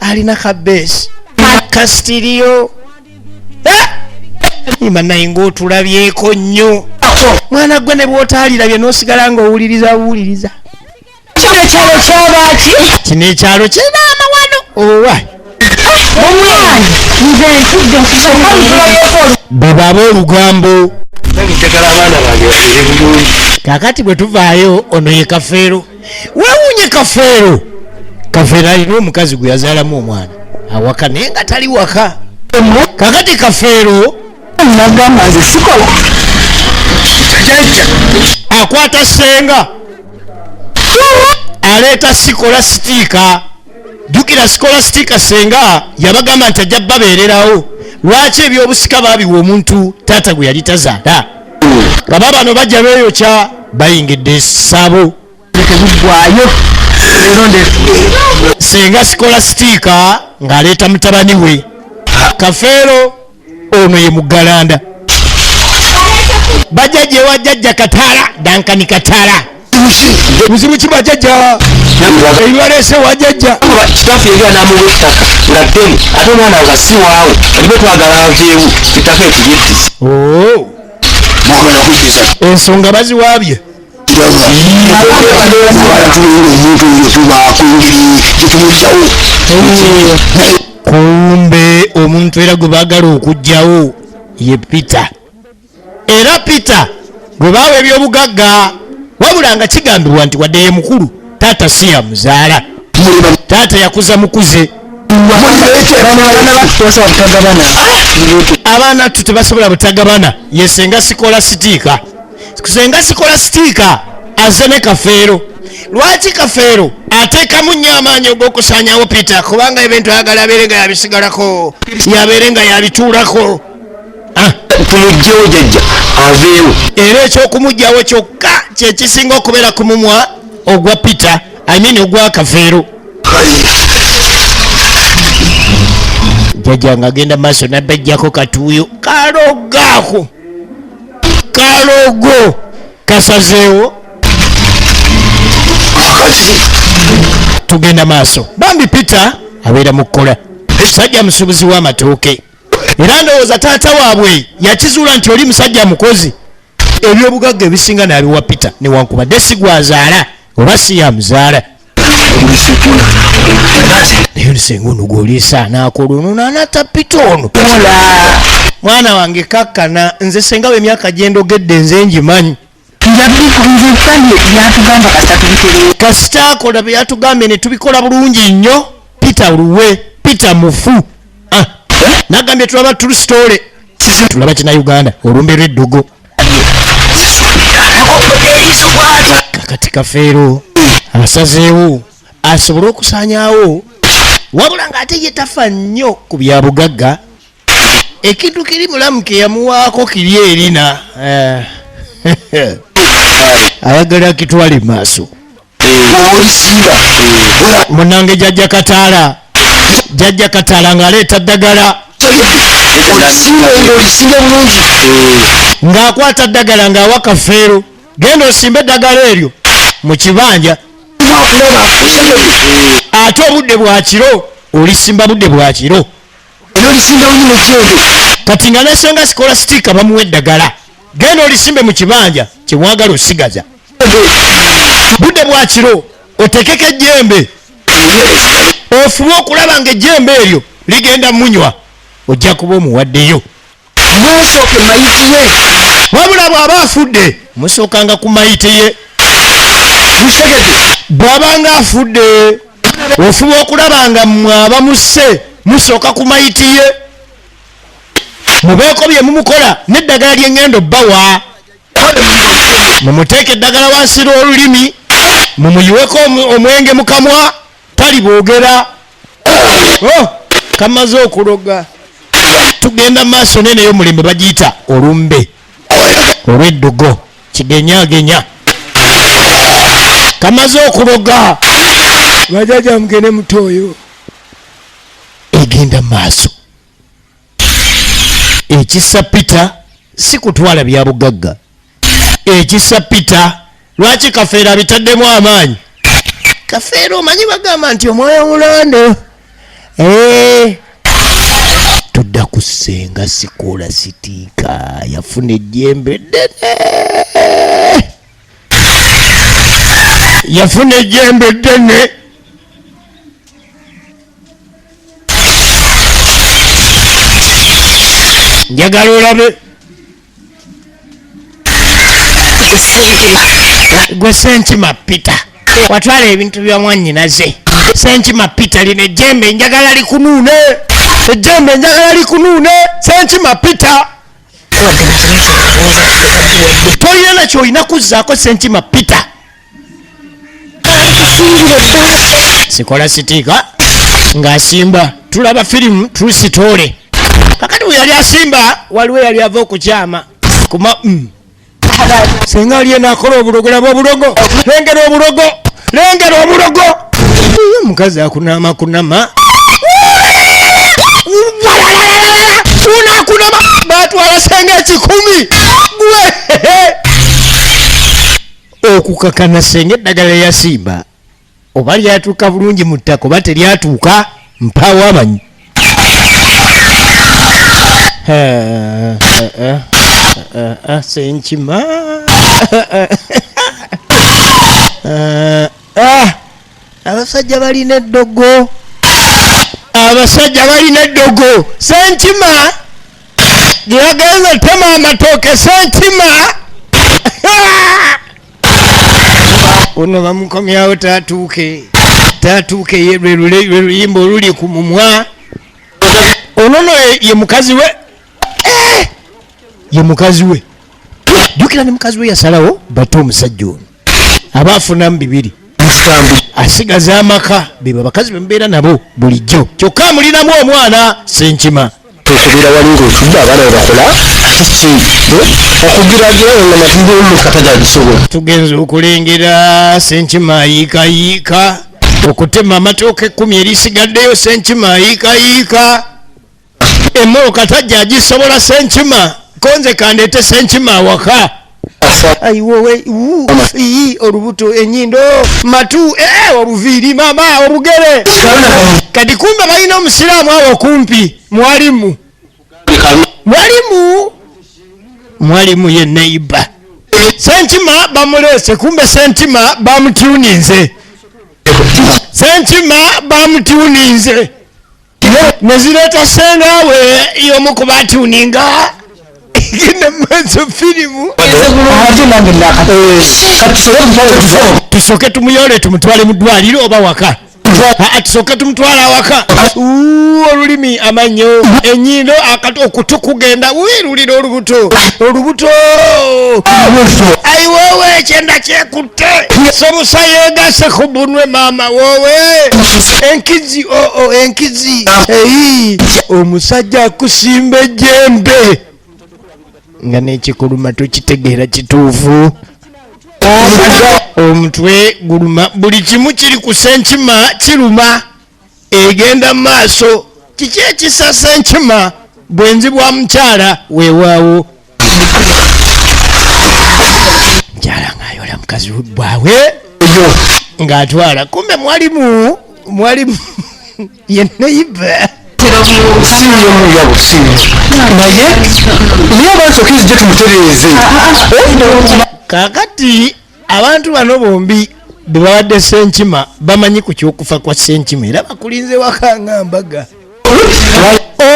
alina kabeesi kasitiriyo banaye ng'otulabyeko nnyo mwana gwe ne bw'otaalirabye n'osigala ng'owuliriza buwuliriza. Kino ekyalo kyabaaki kino ekyalo kirina amawano owa omwana nze ntudde bwe baba olugambo. Njagala abaana bange babeere bulungi. Kakati bwe tuvaayo ono ye Kafeero wewunye Kafeero Kafeero alina omukazi gwe yazaalamu omwana. Awaka naye nga tali waka. Kakati Kafeero Nagamba nze sikola. Jajja. Akwata senga aleeta sikola sitiika. Jjukira sikola sitiika, senga yabagamba nti ajja babeererawo. Lwaki ebyobusika baabiwa omuntu taata gwe yali tazaala? Nga babano bajja beeyokya, bayingidde essabo. Tebuggwayo leero nde. Senga sikola sitiika ng'aleeta mutabani we Kafeero, ono ye muggalanda. Bajjajja ewa jjajja Kataala, Dankani Kataala. Buzibu ki bajjajja ebibaleese wa jjajja? Kitaffe yali anamuwa ettaka nga ddene, ate omwana nga si waawe. Kati bwe twagala aveewo, ettaka etulyeddiza. Oh, Mugenda kuddiza. Ensonga baziwaabye. Omuntu oyo tubaako engeri gyetumugjawo. Kumbe omuntu era gwe baagala okuggyawo ye Peter, era Peter gwe baawa ebyobugagga, wabula nga kigambibwa nti wadde ye mukulu, taata si yamuzaala, taata yakuza mukuze. Abaana batutosobola butagabana. Abaana tu tebasobola butagabana. Ye senga sikola sitiika, senga sikola sitiika aze ne Kafeero. Lwaki Kafeero ateekamu nnyo amaanyi ogw'okusaanyawo Peter? Kubanga ebintu ayagala abeere nga yabisigalako, yabeere nga yabituulako. Ah, Tumugjewo jajja, aveewo. Era ekyokumugjawo kyokka kyekisinga okubeera ku mumwa ogwa Peter, I mean ogwa Kafeero. Jjajja nga agenda maaso nabajjako katuuyo kalogaako, kalogo kasazeewo. Tugenda maaso. Bambi Peter abeera mu kukola, musajja musuubuzi w'amatooke, era ndowooza taata waabwe yakizuula nti oli musajja mukozi, ebyobugagga ebisinga n'abiwa Peter, newankubadde si gwazaala oba si yamuzaala. Naye nsenga ono gwoliisa anaakola ono naanata Peter ono. Mwana wange kakkana, nze senga w'emyaka gyendogedde nze ngimanyi. Nze kandi byatugamba kasita tubitereera. Kasita akola bye yatugambye ne tubikola bulungi nnyo, Peter luwe, Peter mufu. Ah, nagambye tulaba true story, tulaba kina Uganda olumbe lw'eddogo. Kakati Kafeero asazeewo asobole okusaanyaawo, wabula ng'ate ye tafa nnyo ku bya bugagga. Ekintu kiri mulamu ke yamuwaako kiri erina. Eh, ayagala akitwale maaso. Olisimba. Munange jjajja Kataala, jjajja Kataala ng'aleeta ddagala. Olisimba, olisimba bulungi. Ng'akwata ddagala ng'awa Kafeero, genda osimbe eddagala eryo mu kibanja, ate obudde bwa kiro, olisimba budde bwa kiro. Era olisimba bulungi nejjembe. Kati nga nesenga sikola sitiika bamuwa eddagala, genda olisimbe mu kibanja kyemwagala osigaza, budde bwa kiro, otekeko ejjembe, ofube okulaba nga ejjembe eryo ligenda munywa, ojja kuba omuwaddeyo. Musooke mayiti ye. Wabula bw'aba afudde, musookanga ku mayiti ye. Mukitegedde? Bw'abanga afudde, ofuba okulaba nga mmwe abamusse musooka ku mayiti ye, mubeeko bye mumukola n'eddagala ly'eŋŋendo bbawa, mumuteeke eddagala wansi lw'olulimi, mumuyiweko omwenge mu kamwa, taliboogera. Oh, kamaze okuloga. Tugenda maaso neneyo omulembe bagiyita olumbe olw'eddogo kigenyagenya. Kamaze okuloga. Bajaja mugende mutoyo, egenda maaso. Ekisa Peter si kutwala bya bugagga. Ekisa Peter lwaki Kafeero abitaddemu amaanyi? Kafeero omanyi bagamba nti omwoyo mulondo. Eh, tudda ku ssenga sikola sitiika, yafuna ejjembe ddene, yafuna ejjembe ddene. Njagala olabe. Gwe senkima Peter, watwala ebintu bya mwannyinaze. Senkima Peter, lino ejjembe njagala likunuune, ejjembe njagala likunuune. Senkima Peter, tolina nakyo olina kuzzaako. Senkima Peter, sikola sitiika ng'asimba. Tulaba firimu true story. Kakati bwe yali asimba, waliwo yali ava okukyama kuma. Senga aliyo nakola obulogo. Laba obulogo, lengera obulogo, lengera obulogo. Iye, omukazi akunama kunama, unakunama. Batwala senga 100 gwe okukakana. Senga eddagala lyasimba oba lyatuuka bulungi mu ttaka oba teryatuuka, mpaawo amanyi. Senkima. Abasajja balina eddogo, abasajja balina eddogo. Senkima gyeyagenza tema amatooke. Senkima ono bamukomyawo, tatuuke tatuuke. Ye lwe luyimba oluli ku mumwa. Ono no ye mukazi we. Ye mukazi we. Jjukira ne mukazi we yasalawo batte omusajja ono. Aba afunamu bibiri, asigaza amaka. Beba bakazi bemubeera nabo bulijjo, kyokka amulinamu omwana Senkima. Okubeera wali ng'otudde, abaana bwe bakola, ate ki okugiragira nga matundemu katajagisobola. Tugenza okulengera Senkima ayiikayiika okutema amatooka 10 erisigaddeyo. Senkima ayiikayiika emmotoka tajja agisobola. Senkima konze kandeete Senkima awaka. Ayiwowe iyi olubuto, enyindo, matu, obuviiri, mama obugere. Kati kumbe balina omusiraamu awo okumpi, mwalimu. Mwalimu, mwalimu ye neiba. Senkima bamuleese, kumbe Senkima bamutuninze, Senkima bamutuninze nezireeta sengawe y'omu ku batuninga genda firimu. Ate nange kati tusooke. Tusooke tumuyole, tumutwale mu ddwaliro oba waka? Aa, tusooke tumutwale awaka. Uu, olulimi, amannyo, enyindo, akati, okutu kugenda wirulira olubuto, olubuto. Ayiwowe, ekyenda kyekutte, sobusa yegase ku bunwe. Maama wowe, enkizi oo, enkizi eyi. Omusajja akusimba ejjembe nga n'ekikuluma tokitegeera kituufu. Omutwe guluma, buli kimu kiri ku Senkima kiruma. Egenda mu maaso. Kiki ekisa Senkima? Bwenzi bwa mukyala. Weewaawo mukyala ng'ayola mukazi bwawe ng'atwala. Kumbe mwalimu, mwalimu ye neiba. Siyo muyabo, siyo, naye naye abantu okirizije tumutereeze. Kaakati abantu bano bombi be babadde Senkima bamanyi ku kyokufa kwa Senkima, era bakulinze waka nga mbaga.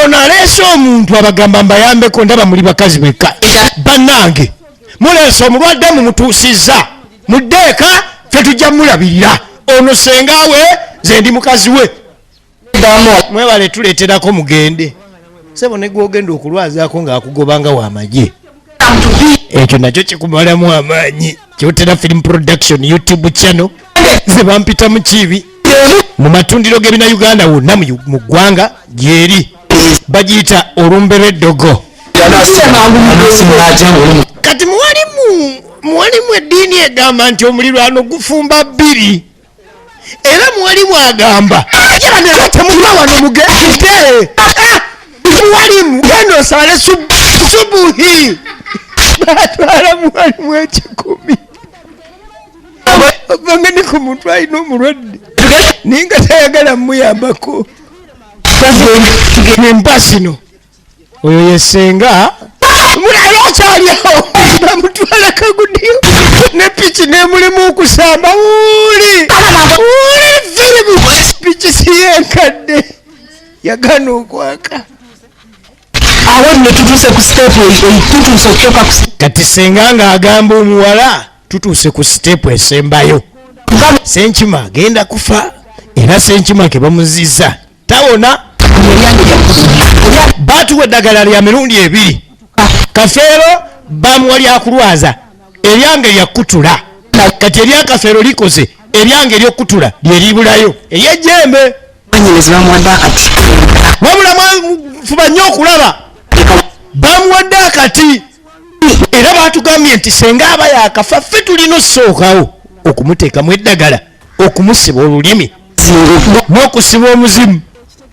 Ono aleese omuntu, abagamba mbayambeko, ndaba muli bakazi bwekka. Bannange, muleese omulwadde, mumutuusizza, muddeeka, ffe tujja mulabirira. Ono sengawe, nze ndi mukazi we. Mwebale tuleeterako, mugende sebo. Ne gwogenda okulwazaako ng'akugobanga wamagye, ekyo nakyo kikumalamu amaanyi. Kyotera Film Production YouTube channel, ze bampita mu kibi mu matundiro g'ebina Uganda wonna mu ggwanga gyeri, bagiyita Olumbe lw'Eddogo. Kati muwalimu, muwalimu, eddiini egamba nti omulirwano gufumba bbiri, era muwalimu agamba era temuva wano, mugende. Ah! Muwalimu, genda osale subuhi. Batwala muwalimu 1,000. Ovanga ne ku muntu alina omulwadde naye nga tayagala muyambako. Empasino oyo yesenga mulala akyaliawo, bamutwala kagudiyo ne piki nemulimu okusamba. Wuli wuli firimu, piki siyenkadde yagana okwaka. Awo nno tutuuse ku step, tutuuse okutuuka ku Kati senga ng'agamba omuwala, tutuuse ku step esembayo, Senkima agenda kufa. Era Senkima ke bamuziza tawona. Batuwa eddagala lya mirundi ebiri. Kafeero bamuwa lyakulwaza, eryange lyakutula. Kati eryakafeero likoze, eryange eryokutula lyeribulayo eryejjembe. Wabula mwafuba nnyo okulaba bamuwadde akati, era batugambye nti senga aba yakafa ffe tulina osookawo okumuteekamu eddagala, okumusiba olulimi n'okusiba omuzimu.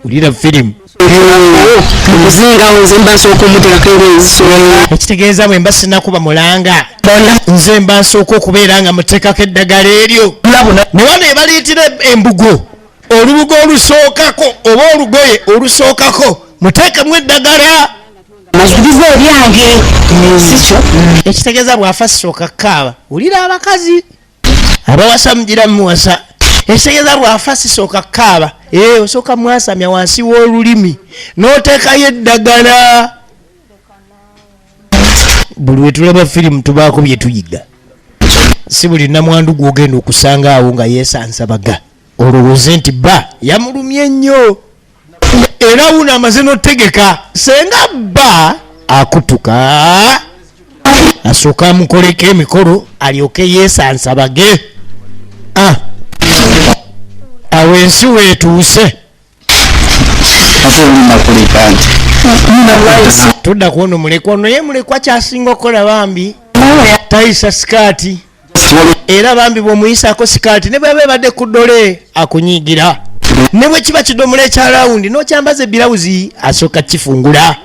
Wulira firimu. Mukuzingawo nze mba nsooka omuteekako engoye ezisula. Ekitegeeza bwe mba sinakuba mulanga, nze mba nsooka okubeera nga muteekako eddagala eryo. Ne wano ebaleetera embugo, olubugo olusookako oba olugoye olusookako muteekemu eddagala. Maziriza ebyange sikyo. Ekitegeeza bw'afa sisooka kukaaba. Wulira abakazi abawasa mugira muwasa. Ekitegeeza bw'afa sisooka kukaaba. Osooka mwasamya wansi w'olulimi n'oteekayo eddagala. Buli lwe tulaba firimu tubaako bye tuyiga. Si buli namwandu gw'ogenda okusanga awo nga yeesansabaga olowooze nti bba yamulumye nnyo. Era wuno amaze n'otegeka senga bba akutuka asooka amukoleko emikolo alyoke yeesansabage. Awo ensi weetuuse. Ate olina kuleka nti Tudda ku ono mulekwa. Ono ye mulekwa kyasinga okukola bambi tayisa sikaati, era bambi bw'omuyisaako sikaati ne bweba ebadde ku ddole akunyiigira, ne bwe kiba kidomola ekya rawundi n'okyambaza ebirawuzi asooka kifungula.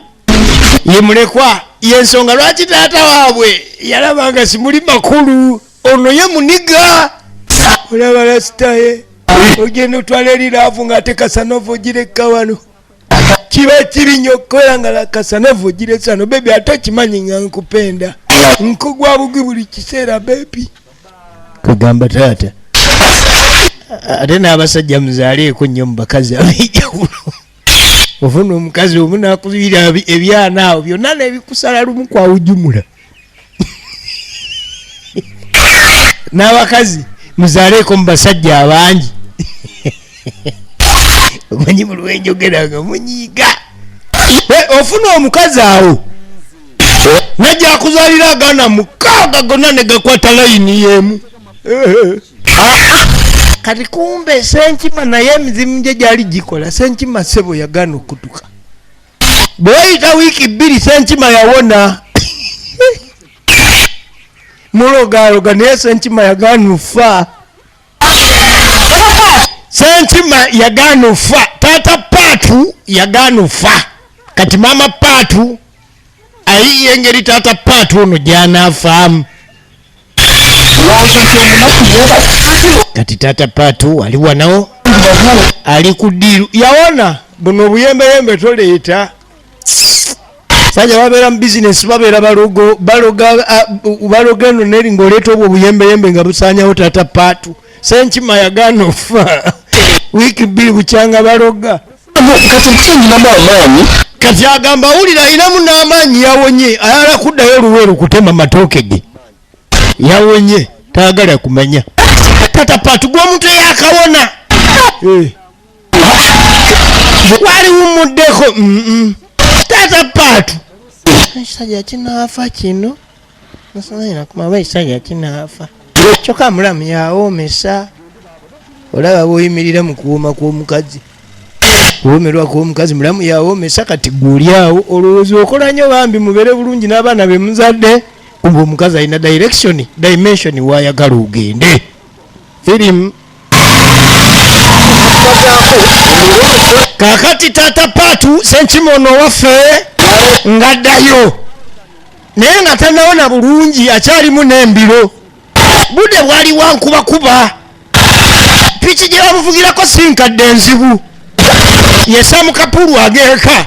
Ye mulekwa, yensonga lwaki taata waabwe yalaba nga simuli makulu. Ono ye muniga, olaba lasitaye ogenda otwala eriraavu ng'ate kasanovu ogireka wano. Kiba kibi nnyo okukola nga kasanovu ogiresa wano. Baby, ate okimanyi nga nkupenda, nkugwa bugwi buli kiseera baby. Kugamba taata, ate n'abasajja muzaaleeko nnyo mu bakazi ab'enjawulo. Ofuna omukazi omu n'akubira ebyana awo byonna n'ebikusala lumu kwawujumula. N'abakazi muzaaleeko mu basajja abangi. Omanyi buli lwenjogera nga munyiiga. Ofuna omukazi awo najja akuzaalira agaana 6 gonna ne gakwata layini y'emu. Kati kumbe Senkima naye emizimu gye gyali gikola. Senkima ssebo yagaana okutuka. Bwe wayita wiiki 2 Senkima yawona. Mulogaaloga naye Senkima yagaana ofa. Senkima yagaana ofa. Taata Paatu yagaana ofa. Kati maama Paatu ayiye engeri taata Paatu ono gy'anaafaamu. Kati taata Paatu ali wano ali ku ddiiru yawona. Buno obuyembeyembe toleeta. Sajja babeera mu bizinesi, babeera balogo, baloga eno neri ng'oleeta obwo obuyembeyembe nga busaanyawo taata Paatu. Senkima yagaana ofa wiiki 2 bukyanga baloga. Kati nkukyenginamu amaanyi. Kati agamba awulira ayinamu n'amaanyi, yawonye, ayala kuddayo Luweero kutema matooke ge. Yawonye, taagala kumanya. Taata Paatu gw'omuntu eyakawona. Waliwummuddeko. Taata Paatu. Ekisajja kinaafa kino. Nsonyiwa ekisajja kinaafa. Kyokka mulamu yawoomesa. Olaba bw'oyimirira mu kuwooma kw'omukazi. Kuwoomerwa kw'omukazi mulamu yawoomesa. Kati gwe oli awo olowooza okola nnyo bambi mubeere bulungi n'abaana be muzadde. Kumbe omukazi alina direction, dimension w'ayagala ogende. Firimu. Kaakati taata Paatu Senkima ono owaffe ng'addayo, naye nga tannawona bulungi, akyalimu n'embiro. Budde bwali wankubakuba, piki gye bamuvugirako si nkadde enzibu. Ye Samu Kapulu ageeka,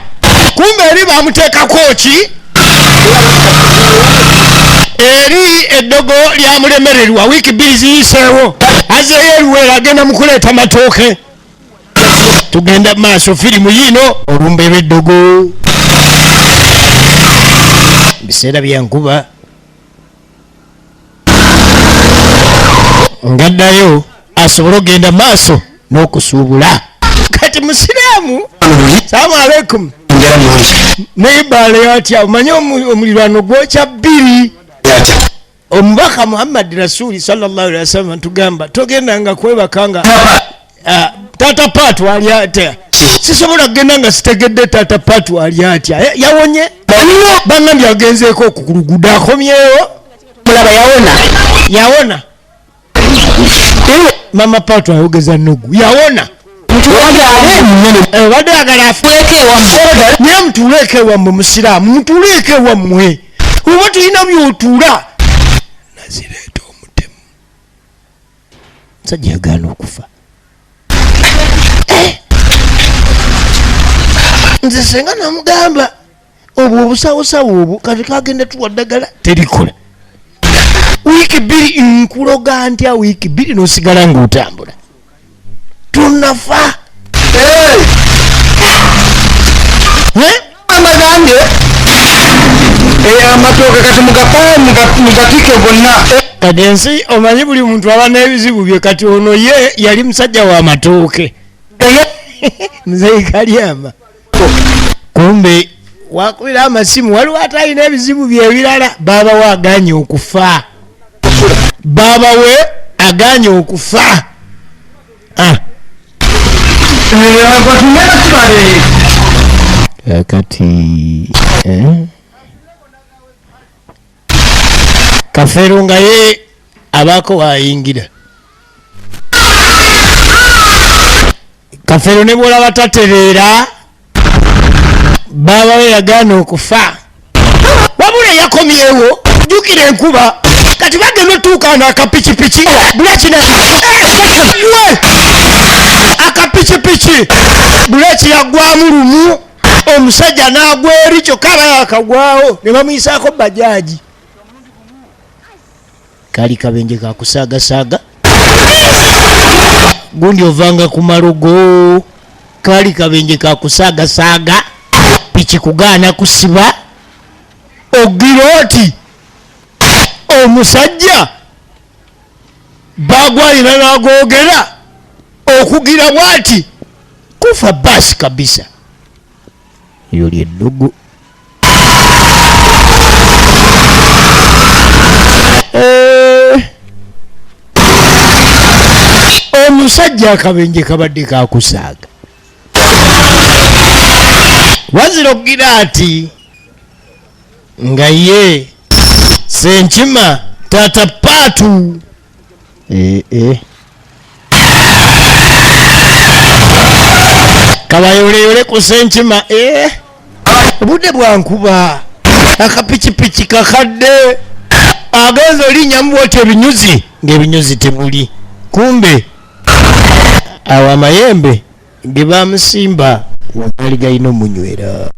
kumbe eri bamuteekako ki eri eddogo lyamulemererwa. Wiiki 2 ziyiseewo, azeeyo eruweero agenda mu kuleeta matooke. Tugenda mu maaso, firimu yiino olumbe lw'eddogo. Biseera bya nkuba. Ngaddayo asobole okugenda maaso. N'okusuubula kati musiraamu. Salaamu aleikum. Neyibaale atya? Omanye omulirwano gwokya bbiri. Omubaka Muhammadi Rasuli sallallahu alaihi wasallam tugamba togendanga kwebaka nga taata Paatu ali atya. Sisobola kugenda nga sitegedde taata Paatu ali atya. Yawonye? Bangambye agenzeeko okukulugudo, akomyewo. Mulaba yawona. Yawona. Mama Paatu ayogeza nugu. Yawona. Badde agala afe, naye mutuuleeko ewammwe. Musiraamu, mutuuleeko ewammwe oba tulina byotuula nazireeta. Omutemu musajja yagaana okufa. Nze senga namugamba obwo obusawosawo obwo kati kagenda tuwa ddagala terikola wiiki 2. Nkuloga ntya wiiki 2 nosigala ng'otambula tunafa? Eh? Amagambye amatooke kati mugatike gonna. Kati ensi omanyi buli muntu aba n'ebizibu bye. Kati ono ye yali musajja wa matooke, muzeyi Kalyama. Kumbe wakubira amasimu, waliwo ate alina ebizibu bye ebirala. Baaba we aganye okufa, baaba we aganye okufa. Ah. Kati Kafeero nga ye abaako waayingira. Kafeero ne bwolaba tatereera, baaba we yagaana okufa, wabula yakomyewo. Jjukira enkuba kati bagenda otuuka n'akapikipiki bulekina we akapikipiki buleki yaggwamu lumu, omusajja n'agwa eri, kyokka aba yakagwawo ne bamuyisaako bajaji. Kali kabenje kakusaagasaaga gundi ovanga ku malogo. Kali kabenje kakusaagasaaga, piki kugaana kusiba, ogira oti omusajja bagwalina n'agoogera okugira bwati kufa basi kabisa. Eyo lyeddugu. Omusajja akabenje kabadde kakusaaga, wazira okugira ati nga ye Senkima taata Paatu. Kabayoleyole ku Senkima. Obudde bwankuba, akapikipiki kakadde, agenza olinyamu bwoti ebinyuzi ng'ebinyuzi tebuli. Kumbe awo amayembe ge bamusimba wagaali galina omunywera.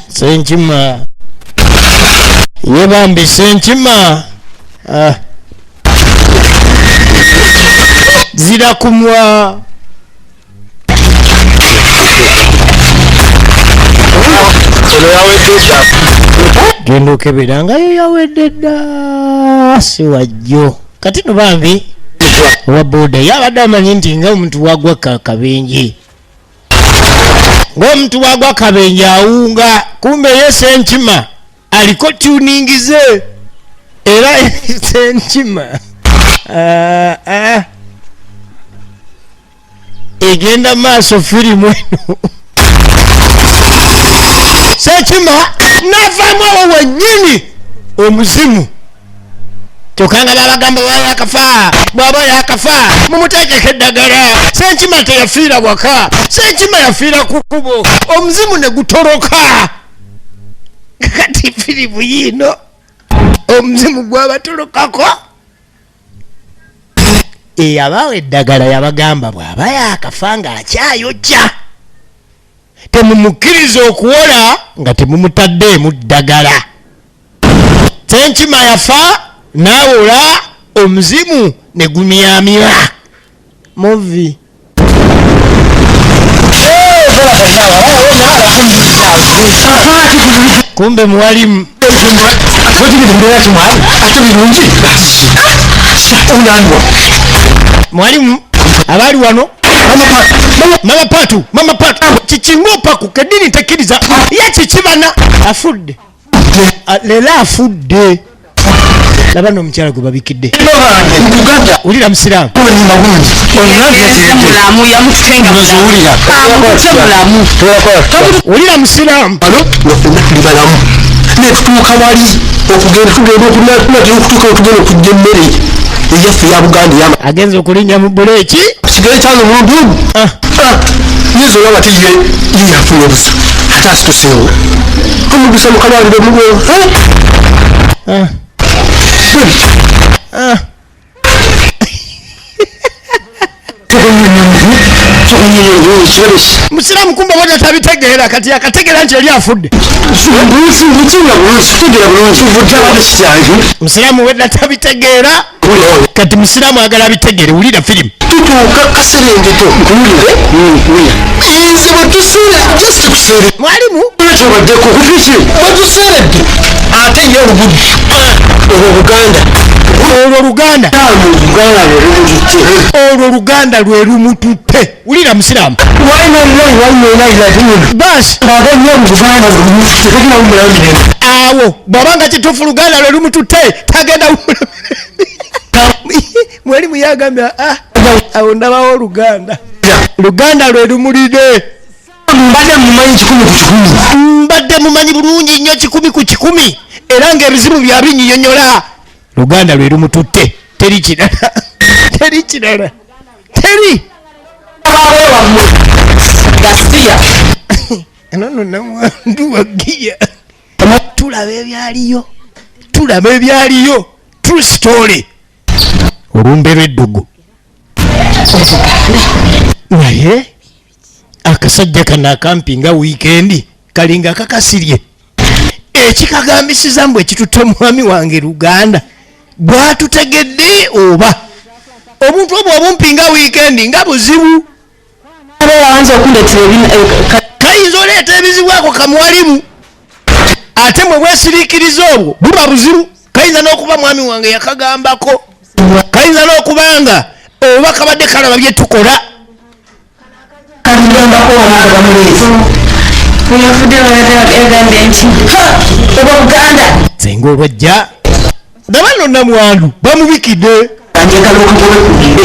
Senkima ye bambi Senkima. Ah. Zira kumwa. Eno yawedde dda. Genda okebera nga yo yawedde dda, si wajjo. Kati no bambi owa boda yabadde amanyi nti nga omuntu wagwa kabenje, ng'omuntu wagwa kabenje awunga. Kumbe ye Senkima aliko tuningize era Senkima. Ah, ah. Egenda maaso firimu eno. Senkima navaamu awo wennyini omuzimu, kyokka nga babagamba baba yakafa, bwaba yakafa mumuteekeko eddagala. Senkima teyafiira waka, Senkima yafiira ku kkubo, omuzimu ne gutoloka. Kati firimu yiino, omuzimu gwabatolokako. Eyabaawo eddagala yabagamba bw'aba yakafa ng'akyayokya temumukkiriza okuwola nga temumutaddeemu ddagala. Senkima yafa n'awola, omuzimu ne gumyamira muvi. Kumbe muwalimu. Ate birungi. Mwalimu abaali wano, mama Patu, mama Patu, kikinga opaku kedini tekkiriza ye kikibana afudde. Leero afudde. Laba n'omukyala gwe babikidde. Wulira musiraamu. Wulira musiraamu. Netutuuka wali okugenda, tugenda okunatera okutuuka, tugenda okujja emmere eyaffe ya Buganda eyama. Agenza okulinnya mu buleeki. Kigere kyange omulundi ogu. Yinza olaba ti ye ye yafunye obusa, ate asituseewo omugusa mu kalwaliro. Ah. Musiraamu kumba bwatyo tabitegeera, kati akategeera nti yali afudde. Musiraamu wedda tabitegeera, kati musiraamu agala abitegeere. Wulira firimu. Tutuuka Kaserengeto, nkuwulire nze bwetuseere, just tuseere. Mwalimu. Kyobaddeko kuki bwetuseeredde, ate ye oluguddu olwo Buganda. Olwo Luganda. Buganda lwe lumututte. Olwo Luganda lwe lumututte. Wulira musiraamu. Basi awo bw'abanga kituufu Luganda lwe lumututte, tagenda. Mwalimu yagambye, "Ah, awo ndabawo Luganda, Luganda lwe lumulide." Mbadde mumanyi 100%. Mbadde mumanyi bulungi nnyo 100%, era ng'ebizibu bya binyinyonyola. Luganda lwe lumututte, teri kirala, teri kirala, teri. Gasiya. Nono namwandu wagiya, tulaba ebyaliyo, tulaba ebyaliyo. True story, olumbe lw'eddugu. Naye akasajja kano akampi nga wiikendi kalinga kakasirye ekikagambisiza mbu ekitutte mwami wange Luganda bwatutegedde, oba obuntu obwo obumpi nga wiikendi nga buzibu. Abeera okundetera. Kayinza oleeta ebizibu ako kamwalimu, ate mwe bwesiriikiriza obwo buba buzibu. Kayinza n'okuba mwami wange yakagambako, kayinza n'okubanga oba kabadde kalaba bye tukola. Kagambako wano bamuleese. Bweyavudde yagambye nti oba Buganda. Senga olwajja daba nno namwandu bamubikidde. Njagala okugobe kulumbe,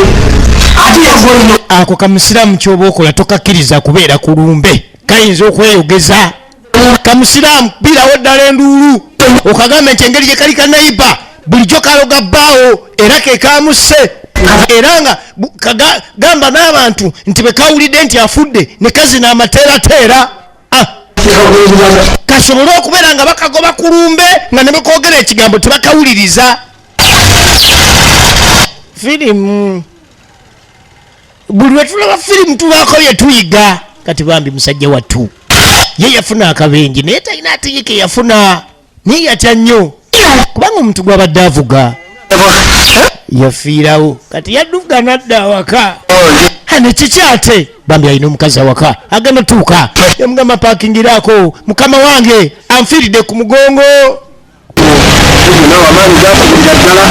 ate yagolino. Ako kamusiraamu, kyoba okola tokakkiriza kubeera ku lumbe, kayinza okweyogeza. Kamusiraamu birawo ddala enduulu, okagambe nti engeri gye kali kanayiba bulijjo kaloga bbaawo era ke kamusse, era nga gamba n'abantu nti bwe kawulidde nti afudde ne kazina amateerateera. Ah, kasobole okubeera nga bakagoba ku lumbe, nga ne bekoogera ekigambo tebakawuliriza. Firimu, buli lwe tulaba firimu tubaako bye tuyiga. Kati bambi musajja wattu ye yafuna akabenje, naye talina ate ye ke yafuna, naye yatya nnyo kubanga omuntu gwabadde avuga yafiirawo. Kati yadduga nadda awaka ane kiki, ate bambi alina omukazi awaka, agenda tuuka yamugamba, "Pakingirako, mukama wange anfiiridde ku mugongo." Nawe amaanyi gakubirira ddala.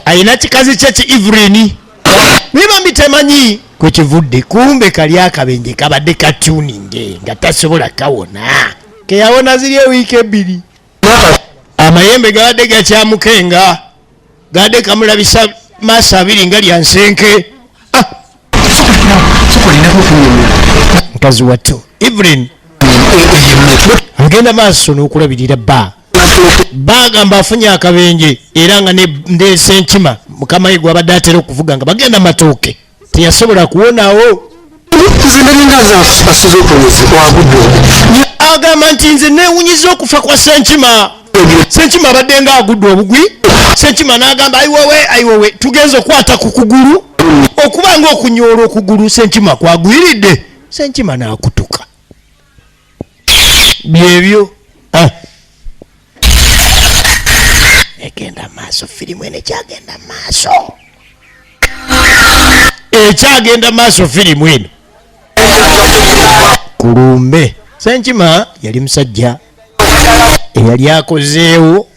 Ayina kikazi kye ki Evelyn, naye bambi temanyi kwekivudde, kumbe kali akabenje kabadde katuninge nga tasobola kawona, keyawona ziri ewiiki 2. Amayembe gabadde gakyamukenga, gadde kamulabisa maaso abiri nga lya nsenke. Ah! Sokolinako okunyumya. Mukazi wattu Evelyn agenda maaso n'okulabirira bba. Bagamba afunye akabenje, era nga ndeesa enkima mukama ye gwabadde atera okuvuga nga bagenda matooke, teyasobola kuwonawo. Nze ndalinga asize okunyezi wagudde. Agamba nti nze newunyiza okufa kwa Senkima. Senkima abadde nga agudde obugwi, Senkima n'agamba, "Ayiwowe, ayiwowe, tugenza okukwata ku kugulu," okuba nga okunyoola okugulu Senkima kwagwiridde, Senkima n'akutuka. Byebyo. Ah. Egenda maaso firimu eno, ekyagenda maaso, ekyagenda maaso firimu eno. Kulumbe Senkima yali musajja eyali akozeewo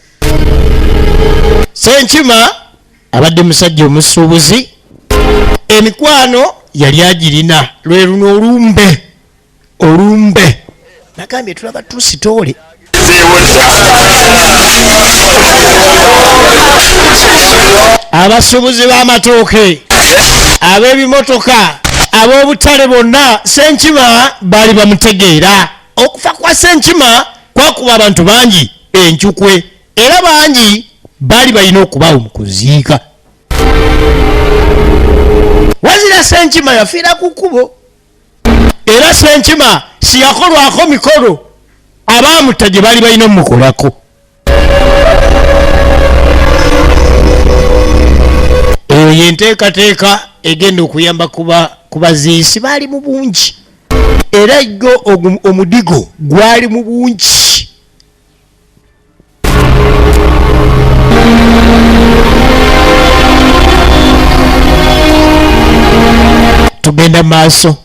Senkima. Abadde musajja omusuubuzi, emikwano yali agirina. Lwe luno olumbe olumbe nagambye tulaba tusitoole. Abasuubuzi b'amatooke, ab'ebimotoka, ab'obutale bonna Senkima baali bamutegeera. Okufa kwa Senkima kwakuba abantu bangi encukwe, era bangi baali balina okubaawo mu kuziika. Wazira Senkima yafiira ku kkubo, era Senkima siyakolwako mikolo abaamutta gye baali balina omukolako. Eyo yenteekateeka egenda okuyamba ku baziisi baali mu bungi, era gyo omudigo gwali mu bungi. Tugenda maaso.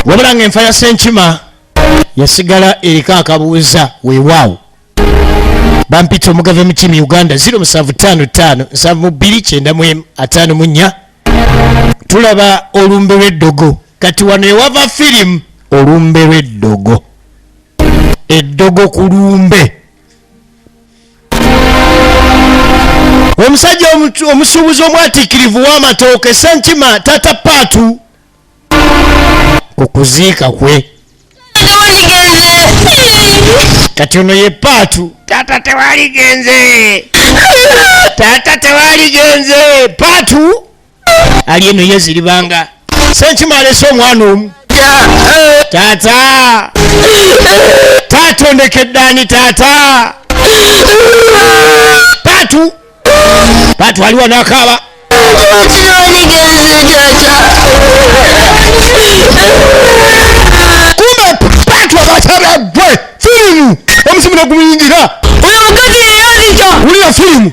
Wabula ng'enfa ya Senkima yasigala eriko akabuuza. Weewaawo bampita omugave mu tiimu Uganda 0755 72 91 54. Tulaba olumbe lw'eddogo. Kati wano ewava firimu olumbe lw'eddogo, eddogo ku lumbe. Omusajja omusuubuzi omwatiikirivu w'amatooke Senkima taata Paatu ku kuziika kwe. Kati ono ye Paatu. Taata tewaligenze, taata tewaligenze. Paatu ali eno yeziribanga. Senkima alese omwana omu. Taata, taata ondekedde ani? Taata, Paatu, Paatu aliwo n'akaaba. Kumbe Paatu abakyabagwe firimu omuzimu negumuyingira. Oyo mukazi yeyanzita. Wulira firimu.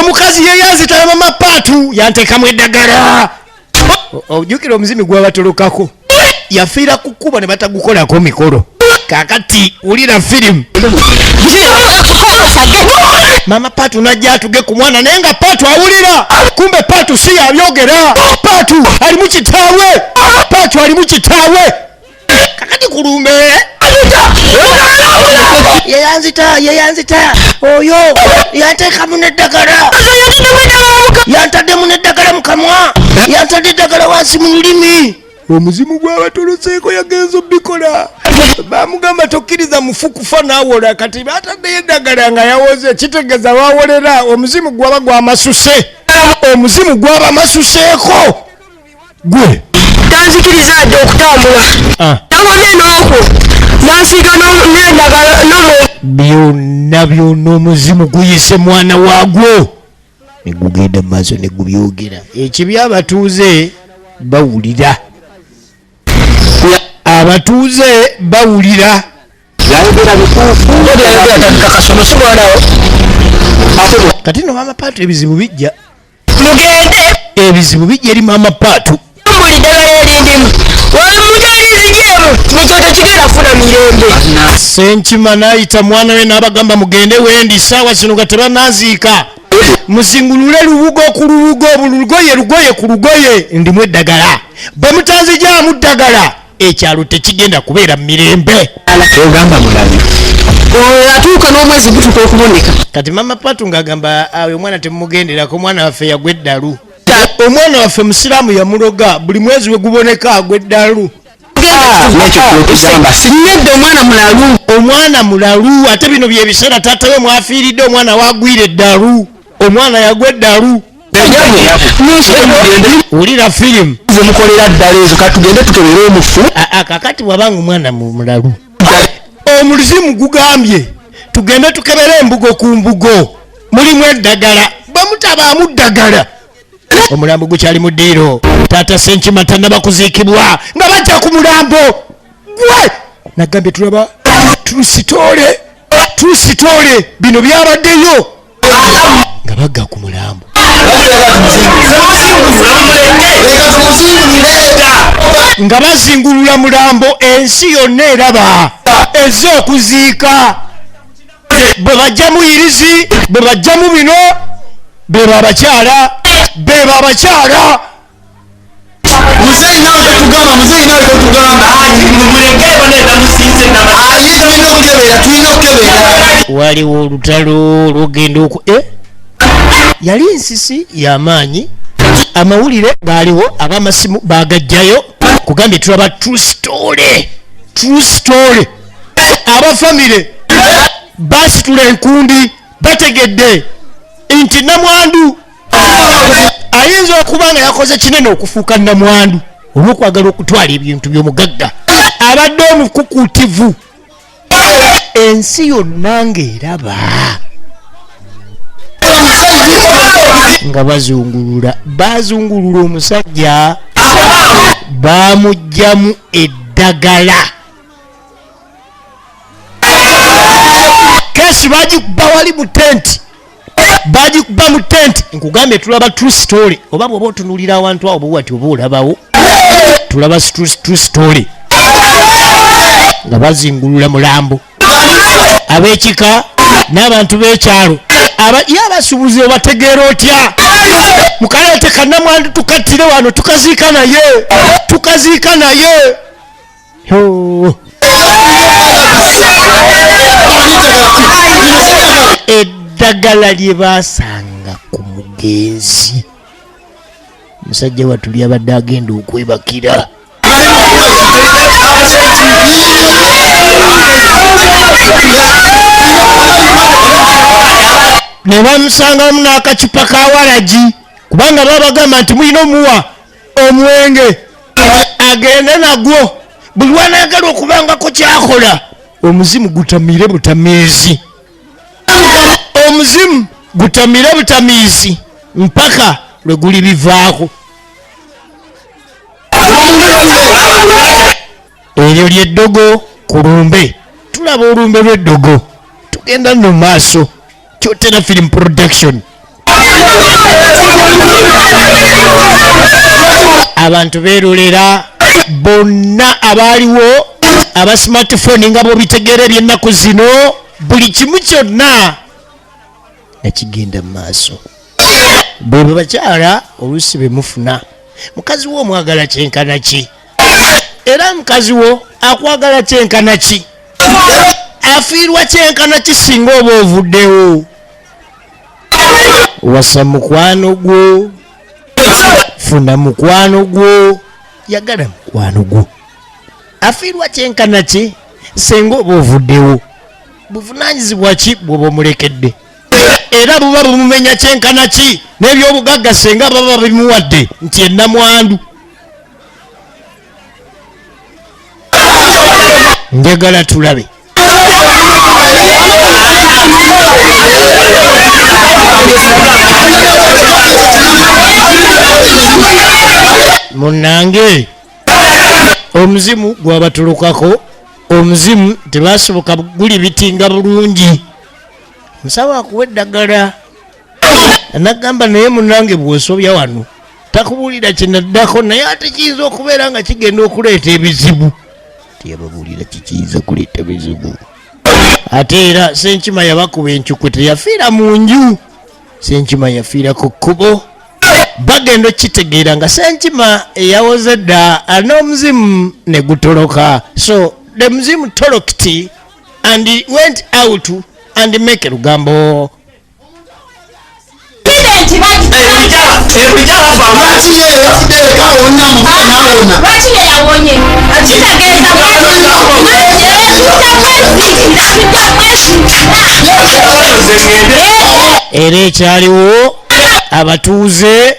Omukazi yeyanzita mama Paatu yanteekamu eddagala. Ojjukira omuzimi gwabatolokako yafiira ku kkubo ne batagukolako mikolo. Kakati wulira firimu. Mama Paatu najja atuge ku mwana, naye nga Paatu awulira. Kumbe Paatu si yabyogera, Paatu alimu kitaawe, Paatu alimu kitaawe. Kakati kulumbe yeyanzita, yeyanzita oyo yanteekamu n'eddagala, yantaddemu n'eddagala mu kamwa, yantadde eddagala wansi mu lulimi. Omuzimu gwabatoloseeko yagenza obikola. Bamugamba tokkiriza mufu kufa n'awola. Kati bataddeyo eddagala nga yawoze, kitegeeza wawolera omuzimu gwaba gwamasuse, omuzimu gwaba masuseeko gwe. Tanzikiriza adde okutambula. Tangomye n'okwo nansiiga n'eddagala n'omwoyo. Byonna byonna omuzimu guyise mwana waagwo ne gugenda mu maaso ne gubyogera. Ekibi abatuuze bawulira, abatuuze bawulira. Kati no mama Paatu ebizibu bijja. Mugende. Ebizibu bijja eri mama Paatu. Buli ddagala erindimu walimutalirigyemu nekyo tekigenda kufuna mirembe. Senkima n'ayita mwana we n'abagamba mugende wendi saawa zino nga tebanaziika, muzingulule lubugo ku lubugo, buli lugoye lugoye ku lugoye, ndimu eddagala. Bwe mutanzigyamu ddagala ekyalo tekigenda kubeera mu mirembe. Ogamba mulabi atuuka n'omwezi gutuuka okuboneka. Kati mama Paatu ng'agamba awo omwana temumugenderako, omwana waffe yagwa eddalu, omwana waffe musiraamu yamuloga, buli mwezi we guboneka agwa eddalu. Nekyo kyotugamba si nedda, omwana mulalu. Omwana mulalu, ate bino byebiseera taata we mwafiiridde, omwana wagwira eddalu, omwana yagwa eddalu. Wulira firimu. Zemukolera ddala ezo, katugende tukebere omufu. Kakati bwabanga omwana mulalu, omuzimu gugambye tugende tukebere embugo ku mbugo, mulimu eddagala. Bwe mutabaamu ddagala, omulambo gukyali mu ddiiro. Taata Senkima tannaba kuziikibwa nga bajja ku mulambo gwe. Nagambye tulaba tusitoole, tusitoole bino byabaddeyo nga bagga ku mulambo. Nga bazingulula mulambo, ensi yonna eraba ezze okuziika. Bwe bajjamu yirizi, bwe bajjamu bino, beba abakyala, beba abakyala. Muzeeyi nawe totugamba, muzeeyi nawe totugamba. Ayi, tulina okukebera, tulina okukebera. Waliwo olutalo lugenda oku yali ensisi y'amaanyi. Amawulire gaaliwo, ab'amasimu bagajjayo, kugambye tulaba true story, true story. Abafamire basitula enkundi, bategedde nti namwandu ayinza okuba nga yakoze kinene okufuuka namwandu olw'okwagala okutwala ebintu by'omugagga abadde omukukuutivu. Ensi yonna ng'eraba nga bazungulula, bazungulula omusajja, bamuggyamu eddagala. Kesi bagikuba wali mu tenti, bagikuba mu tenti. Nkugambye tulaba true story. Oba bw'oba otunuulira awantu awo bwewati oba olabawo, tulaba true story nga bazingulula mulambo. Ab'ekika n'abantu b'ekyalo, ye abasuubuzi obategeera otya? Mukaleete kannamwandu tukattire wano, tukaziika naye, tukaziika naye. Yo. Eddagala lye baasanga ku mugenzi, musajja wattu lyabadde agenda okwebakira. Ne bamusangamu n'akacupa ka waragi, kubanga babagamba nti mulina omuwa omwenge agende nagwo buli lwanaagala okubangako kyakola. Omuzimu gutamire butamiizi, omuzimu gutamire butamiizi mpaka lwe guli bivaako. Eryo ly'eddogo ku lumbe. Tulaba olumbe lw'eddogo, tugenda nno mu maaso. Kyotera Film Production. Abantu beerolera bonna abaaliwo, aba smartphone nga bw'obitegeera eby'ennaku zino, buli kimu kyonna nakigenda mu maaso. Bwebwe bakyala oluusi be mufuna, mukazi wo omwagala kyenkana ki? Era mukazi wo akwagala kyenkana ki? Afiirwa kyenkana ki singa oba ovuddewo? Wasa mukwano gwo, funa mukwano gwo, yagala mukwano gwo. Afiirwa kyenkana ki singa oba ovuddewo? Buvunaanyizibwa ki bw'oba omulekedde? Era buba bumumenya kyenkana ki n'ebyobugagga singa baba bimuwadde nti ennamwandu? Njagala tulabe. Munnange, omuzimu gwabatulukako, omuzimu tebasoboka guli bitinga bulungi. Musawo akuwa eddagala nagamba, naye munnange bw'osobya wano takubuulira kinaddako, naye ate kiyinza okubeera nga kigenda okuleeta ebizibu. Teyababuulira kikiyinza kuleeta bizibu. Ate era Senkima yabakuba encukwe, teyafiira mu nju, Senkima yafiira ku kkubo. Bagenda okukitegeera nga Senkima eyawoze dda n'omuzimu ne gutoloka. So the muzimu toloked and he went out and make lugambo. Lwaki ye yafudde eka wonna mubuga n'awona? Lwaki ye yawonye? Kitegeeza tujja kweziikira. Era ekyaliwo, abatuuze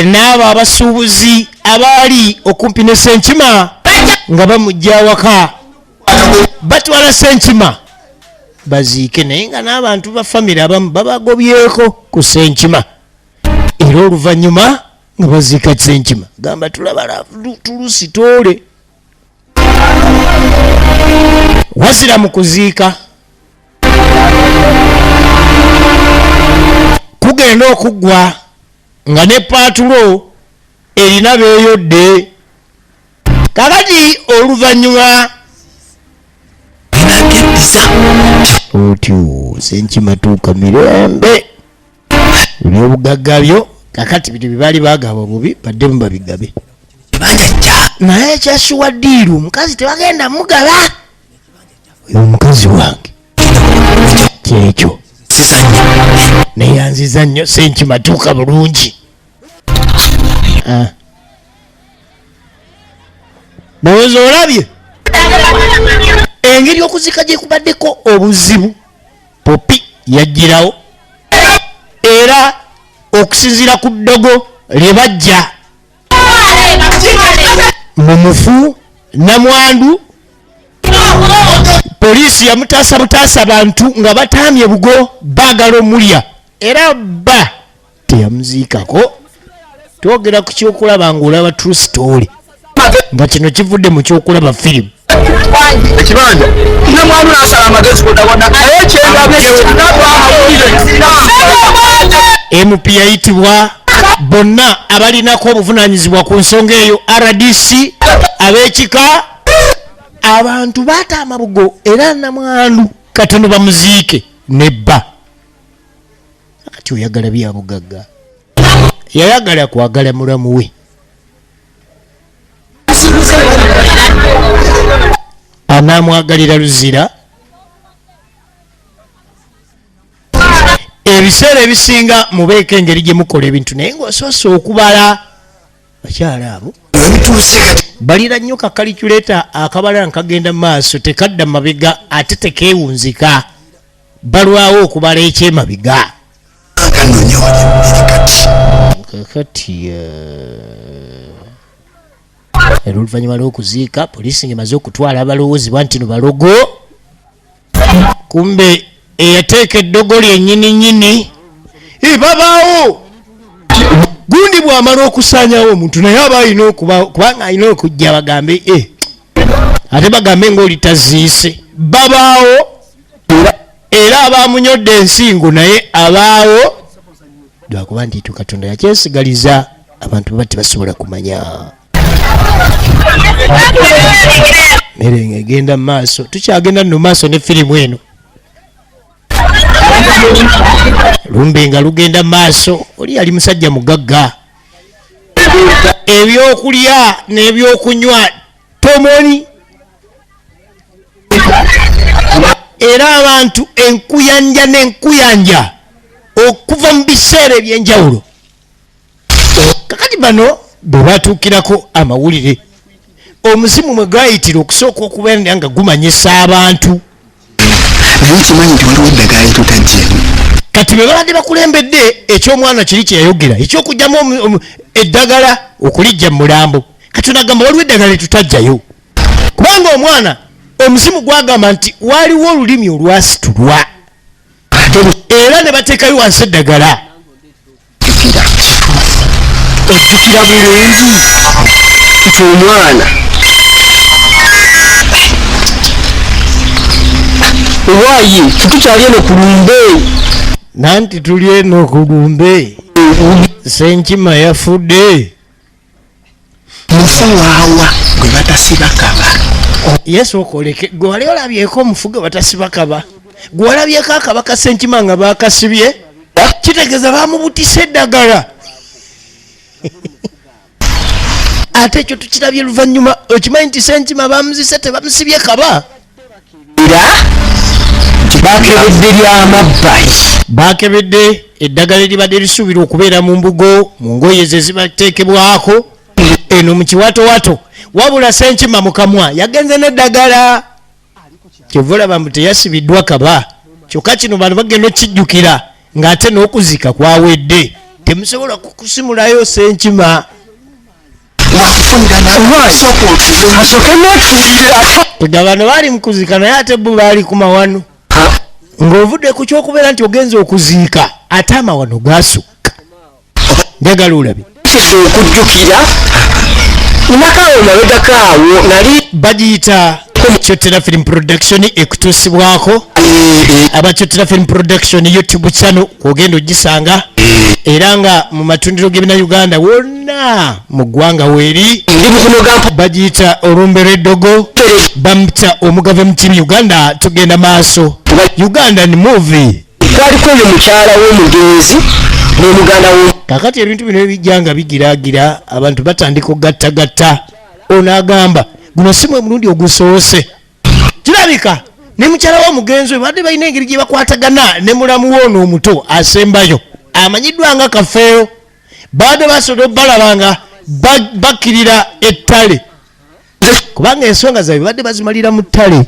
n'abo abasuubuzi abaali okumpi ne Senkima nga bamujja awaka, batwala Senkima baziike, naye nga n'abantu ba famire abamu babagobyeko ku Senkima. Era oluvannyuma nga baziika Senkima, gamba tulaba tulusitoole wazira mu kuziika kugenda okuggwa nga ne paatulo erina beeyodde. Kakati oluvannyuma Otyo Senkima tuuka mirembe ebyobugagga byo kakati bino byebaali bagaba obubi baddemu babigabe. Naye ekyasuwa ddiiru omukazi tebagenda mugaba oyo omukazi wange kyekyo neyanziza nnyo Senkima tuuka bulungi. Ah. Ndowooza olabye engeri okuzika gye kubaddeko obuzibu. Popi yajjirawo era okusinziira ku ddogo lye bajja mu mufu namwandu, poliisi yamutaasa butaasa bantu nga bataamye bugo baagala omulya era bba teyamuziikako. Twogera ku kyokulaba ng'olaba true story nga kino kivudde mu kyokulaba firimu. Ekibanja namwandu nasala amagezi godagona naye MP yayitibwa bonna abalinako obuvunaanyizibwa ku nsonga eyo, RDC, ab'ekika, abantu baata amabugo era namwandu katono bamuziike ne bba. Kati oyagala byabugagga, yayagala kwagala mulamu we anaamwagalira luzira. Ebiseera ebisinga mubeeko engeri gye mukola ebintu, naye ng'osoose okubala. Bakyala abo balira nnyo ka calculator akabala nkagenda mu maaso tekadda mabega ate tekeewunzika, balwawo okubala ekyemabega. Kakati era oluvannyuma lw'okuziika, poliisi ng'emaze okutwala abalowoozebwa nti no balogo, kumbe eyateeka eddogo lyennyini nnyini babaawo gundi bw'amala okusaanyawo omuntu, naye aba alina okuba kubanga alina okujja bagambe ate bagambe ng'oli taziise. Babaawo era abamunyodde ensingo, naye abaawo lwakuba nti ekyo Katonda yakyesigaliza, abantu baba tebasobola kumanya. Mere ng'egenda mu maaso, tukyagenda nno maaso ne firimu eno. Lumbe nga lugenda mu maaso, oli yali musajja mugagga, ebyokulya n'ebyokunywa tomoni, era abantu enkuyanja n'enkuyanja okuva mu biseera ebyenjawulo. Kakati bano bwe batuukirako amawulire, omuzimu mwe gwayitira okusooka okubeera nga gumanyisa abantu. Naye okimanyi nti waliwo eddagala lyetutaggyemu? Kati bwe babadde bakulembedde ekyomwana kiri kye yayogera ekyokugyamu eddagala okulijja mu mulambo, kati onagamba waliwo eddagala lyetutagjayo kubanga omwana omuzimu gwagamba nti waliwo olulimi olwasitulwa era ne bateekayo wansi eddagala. Ojjukira bulungi nti omwana waayi tetukyali eno ku lumbe. Nanti tuli eno ku lumbe, Senkima yafudde. Mufu waawa gwe batasiba kaba? Yesu okoleke, gwe wali olabyeko omufu gwe batasiba kaba? Gwe walabyeko akaba ka Senkima nga bakasibye? Kitegeeza bamubutisa eddagala. Ate ekyo tukirabye luvannyuma. Okimanyi nti Senkima bamuzise tebamusibye kaba? Era bakebedde lyamabbayi. Bakebedde eddagala eribadde lisuubirwa okubeera mu mbugo, mu ngoye ze zibateekebwako eno mu kiwatowato, wabula Senkima mu kamwa yagenze n'eddagala. Kyova olaba mbu teyasibiddwa kaba. Kyokka kino bano bagenda okukijjukira ng'ate n'okuzika kwawedde, temusobola kukusimulayo Senkima. Kwega bano baali mu kuzika, naye ate bo baali ku mawano. Ng'ovudde ku kyokubeera nti ogenza okuziika, ate amawano gasukka. Njagala olabe. Okujjukira nakaawo mabegakaawo nali Bagiyita Kyotera Film Production, ekutuusibwako aba Kyotera Film Production. YouTube channel kwogenda ogisanga, era nga mu matundiro g'ebina wonna mu ggwanga weeri. Ndi mukunoga. Bagiyita Olumbe lw'Eddogo, bamuta Omugave mu Ttiimu Uganda. Tugenda maaso. Ugandan movie. Kwaliko oyo mukyala w'omugenzi n'omuganda wo. Kakati ebintu bino ebijja nga bigiraagira abantu batandika okugattagatta. Ono agamba guno si mwe mulundi ogusoose. Kirabika ne mukyala w'omugenzi oyo badde balina engeri gye bakwatagana ne mulamu we ono omuto asembayo amanyiddwa nga Kafeero. Baadde basobola obalaba nga bakkirira ettale kubanga ensonga zaabwe badde bazimalira mu ttale.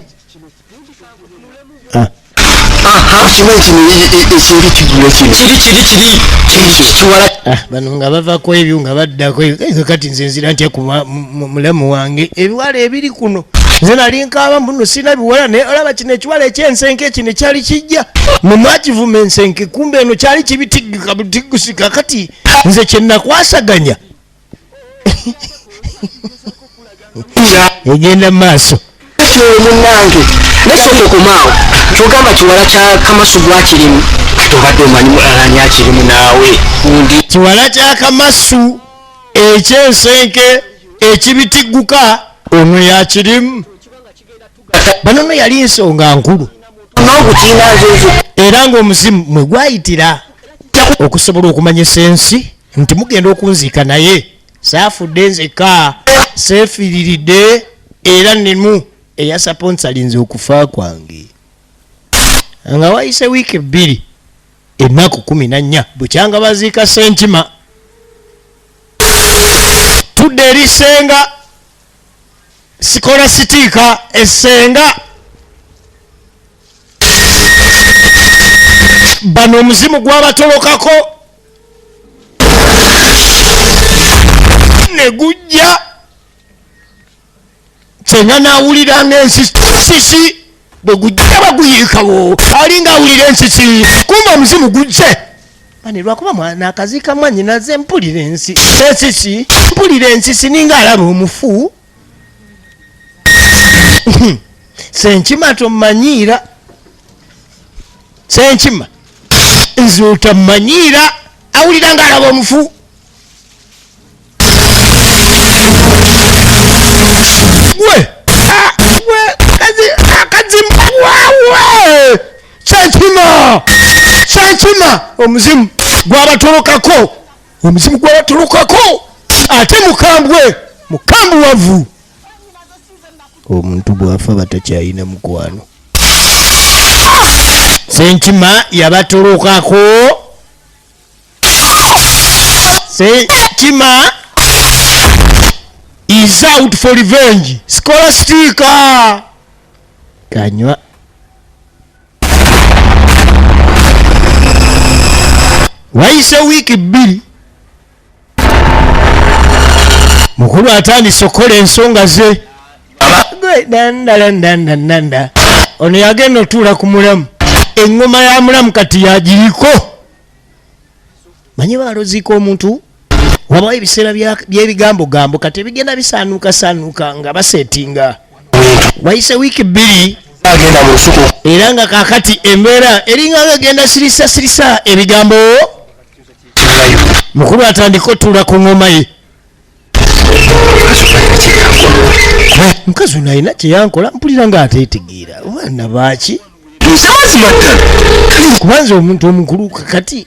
Bano nga bava ku ebyo nga baddako ebyo. Kati nze nzira ntya ku mulamu wange ebiwala ebiri kuno? Nze nali nkaaba mbuno sirina biwala, naye olaba kino ekiwala ekyensenke kino kyali kijja mwe mwakivuma ensenke, kumbe eno kyali kibitigguka butiggusi. Kakati nze kye nakwasaganya egenda mu maaso. Munnange nesooka okomaawo kyogamba kiwala kya Kamasu gwakirimu, ate obadde omanyi ani akirimu naawe undi. Kiwala kya Kamasu ekyensenke ekibitigguka ono yakirimu. Bano no yali ensonga nkulu era ng'omuzimu mwe gwayitira okusobola okumanyisa ensi nti mugenda okunziika, naye saafudde nzekka, seefiiriridde, era nemu eyasaponsalinze okufa kwange. Nga wayise wiiki 2, ennaku 14 bukyanga baziika Senkima, tudde eri Ssenga Sikola Sitiika essenga. Bano omuzimu gwabatolokako ne gujja. Senga n'awulira ng'ensisi bwe gujja baguyiikawo, alinga awulira ensisi, kumba omuzimu gujje. Bane lwakuba mwana akaziika mwannyinaze, mpulira ensisi, mpulira ensisi ninga alaba omufu. Senkima tomanyiira, Senkima nze otamanyiira, awulira nga alaba omufu. Gwe akazimu wawe Senkima, Senkima omuzimu gwabatolokako, omuzimu gwabatolokako, ate mukambwe, mukambuwavu. Omuntu bw'afa batakyalina mukwano. Senkima yabatolokako. Senkima is out for revenge. Scholastica kanywa wayise wiiki 2, mukulu atandise okukola ensonga ze. Nanda ono yagenda otuula ku mulamu, eŋŋoma ya mulamu kati yagiriko. Manyi baloziika omuntu wabawo ebiseera by'ebigambogambo, kati ebigenda bisaanuukasaanuuka nga baseetinga. Wayise wiiki 2 agenda mu lusuku, era nga kakati embeera eringa nga genda sirisa sirisa ebigambo. Mukulu atandika otuula ku ŋŋoma ye. Mukazi ono alina kyeyankola, mpulira nga ateetegeera omwana baaki, nze mazima ddala kubanza omuntu omukulu kakati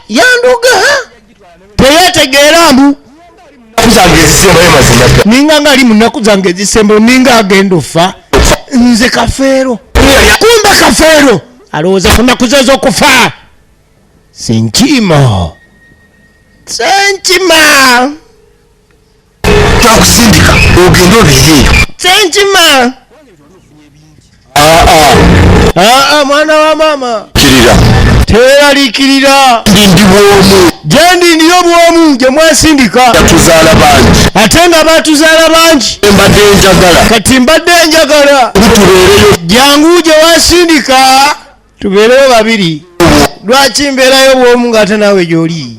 yanduga teyetegeera mbu zange ezisembayo mazima ddala. Ninga nga ali mu nnaku zange ezisembayo, ninga agenda ofa nze Kafeero. Kumbe Kafeero alowooza ku nnaku ze ez'okufa. Senkima, Senkima, twakusindika ogende obeereeyo. Senkima, aa mwana wa maama, Kirira. Teweraliikirira. Ndi bwomu. Gyendi ndiyo bwomu gye mwasindika. Yatuzaala bangi. Ate nga batuzaala bangi. Mbadde njagala Kati mbadde njagala tubeereyo. Jangu gye wasindika tubeereyo babiri. Lwaki mbeerayo bwomu ng'ate naawe gy'oli?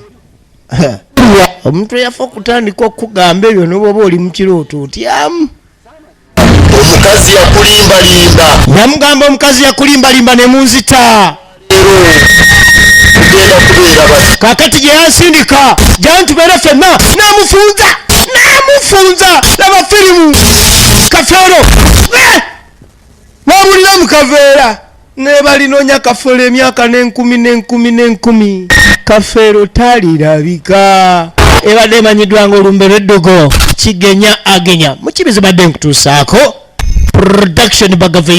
Omuntu eyafa okutandika okugamba ebyo nobwoba oli mu kirooto otyamu. Omukazi yakulimbalimba. Yamugamba omukazi yakulimbalimba ne munzita. Tugenda kubeera bati. Kakati gye yansindika jangu tubeere ffenna, namufunza, namufunza. Laba firimu Kafeero. Eh! Wabulira mu kaveera. Nebalinonya Kafeero emyaka n'enkumi n'enkumi n'enkumi, Kafeero talirabika. Ebadde emanyiddwa nga Olumbe lw'Eddogo. Kigenya agenya mukibizi badde nkutuusaako production bagave.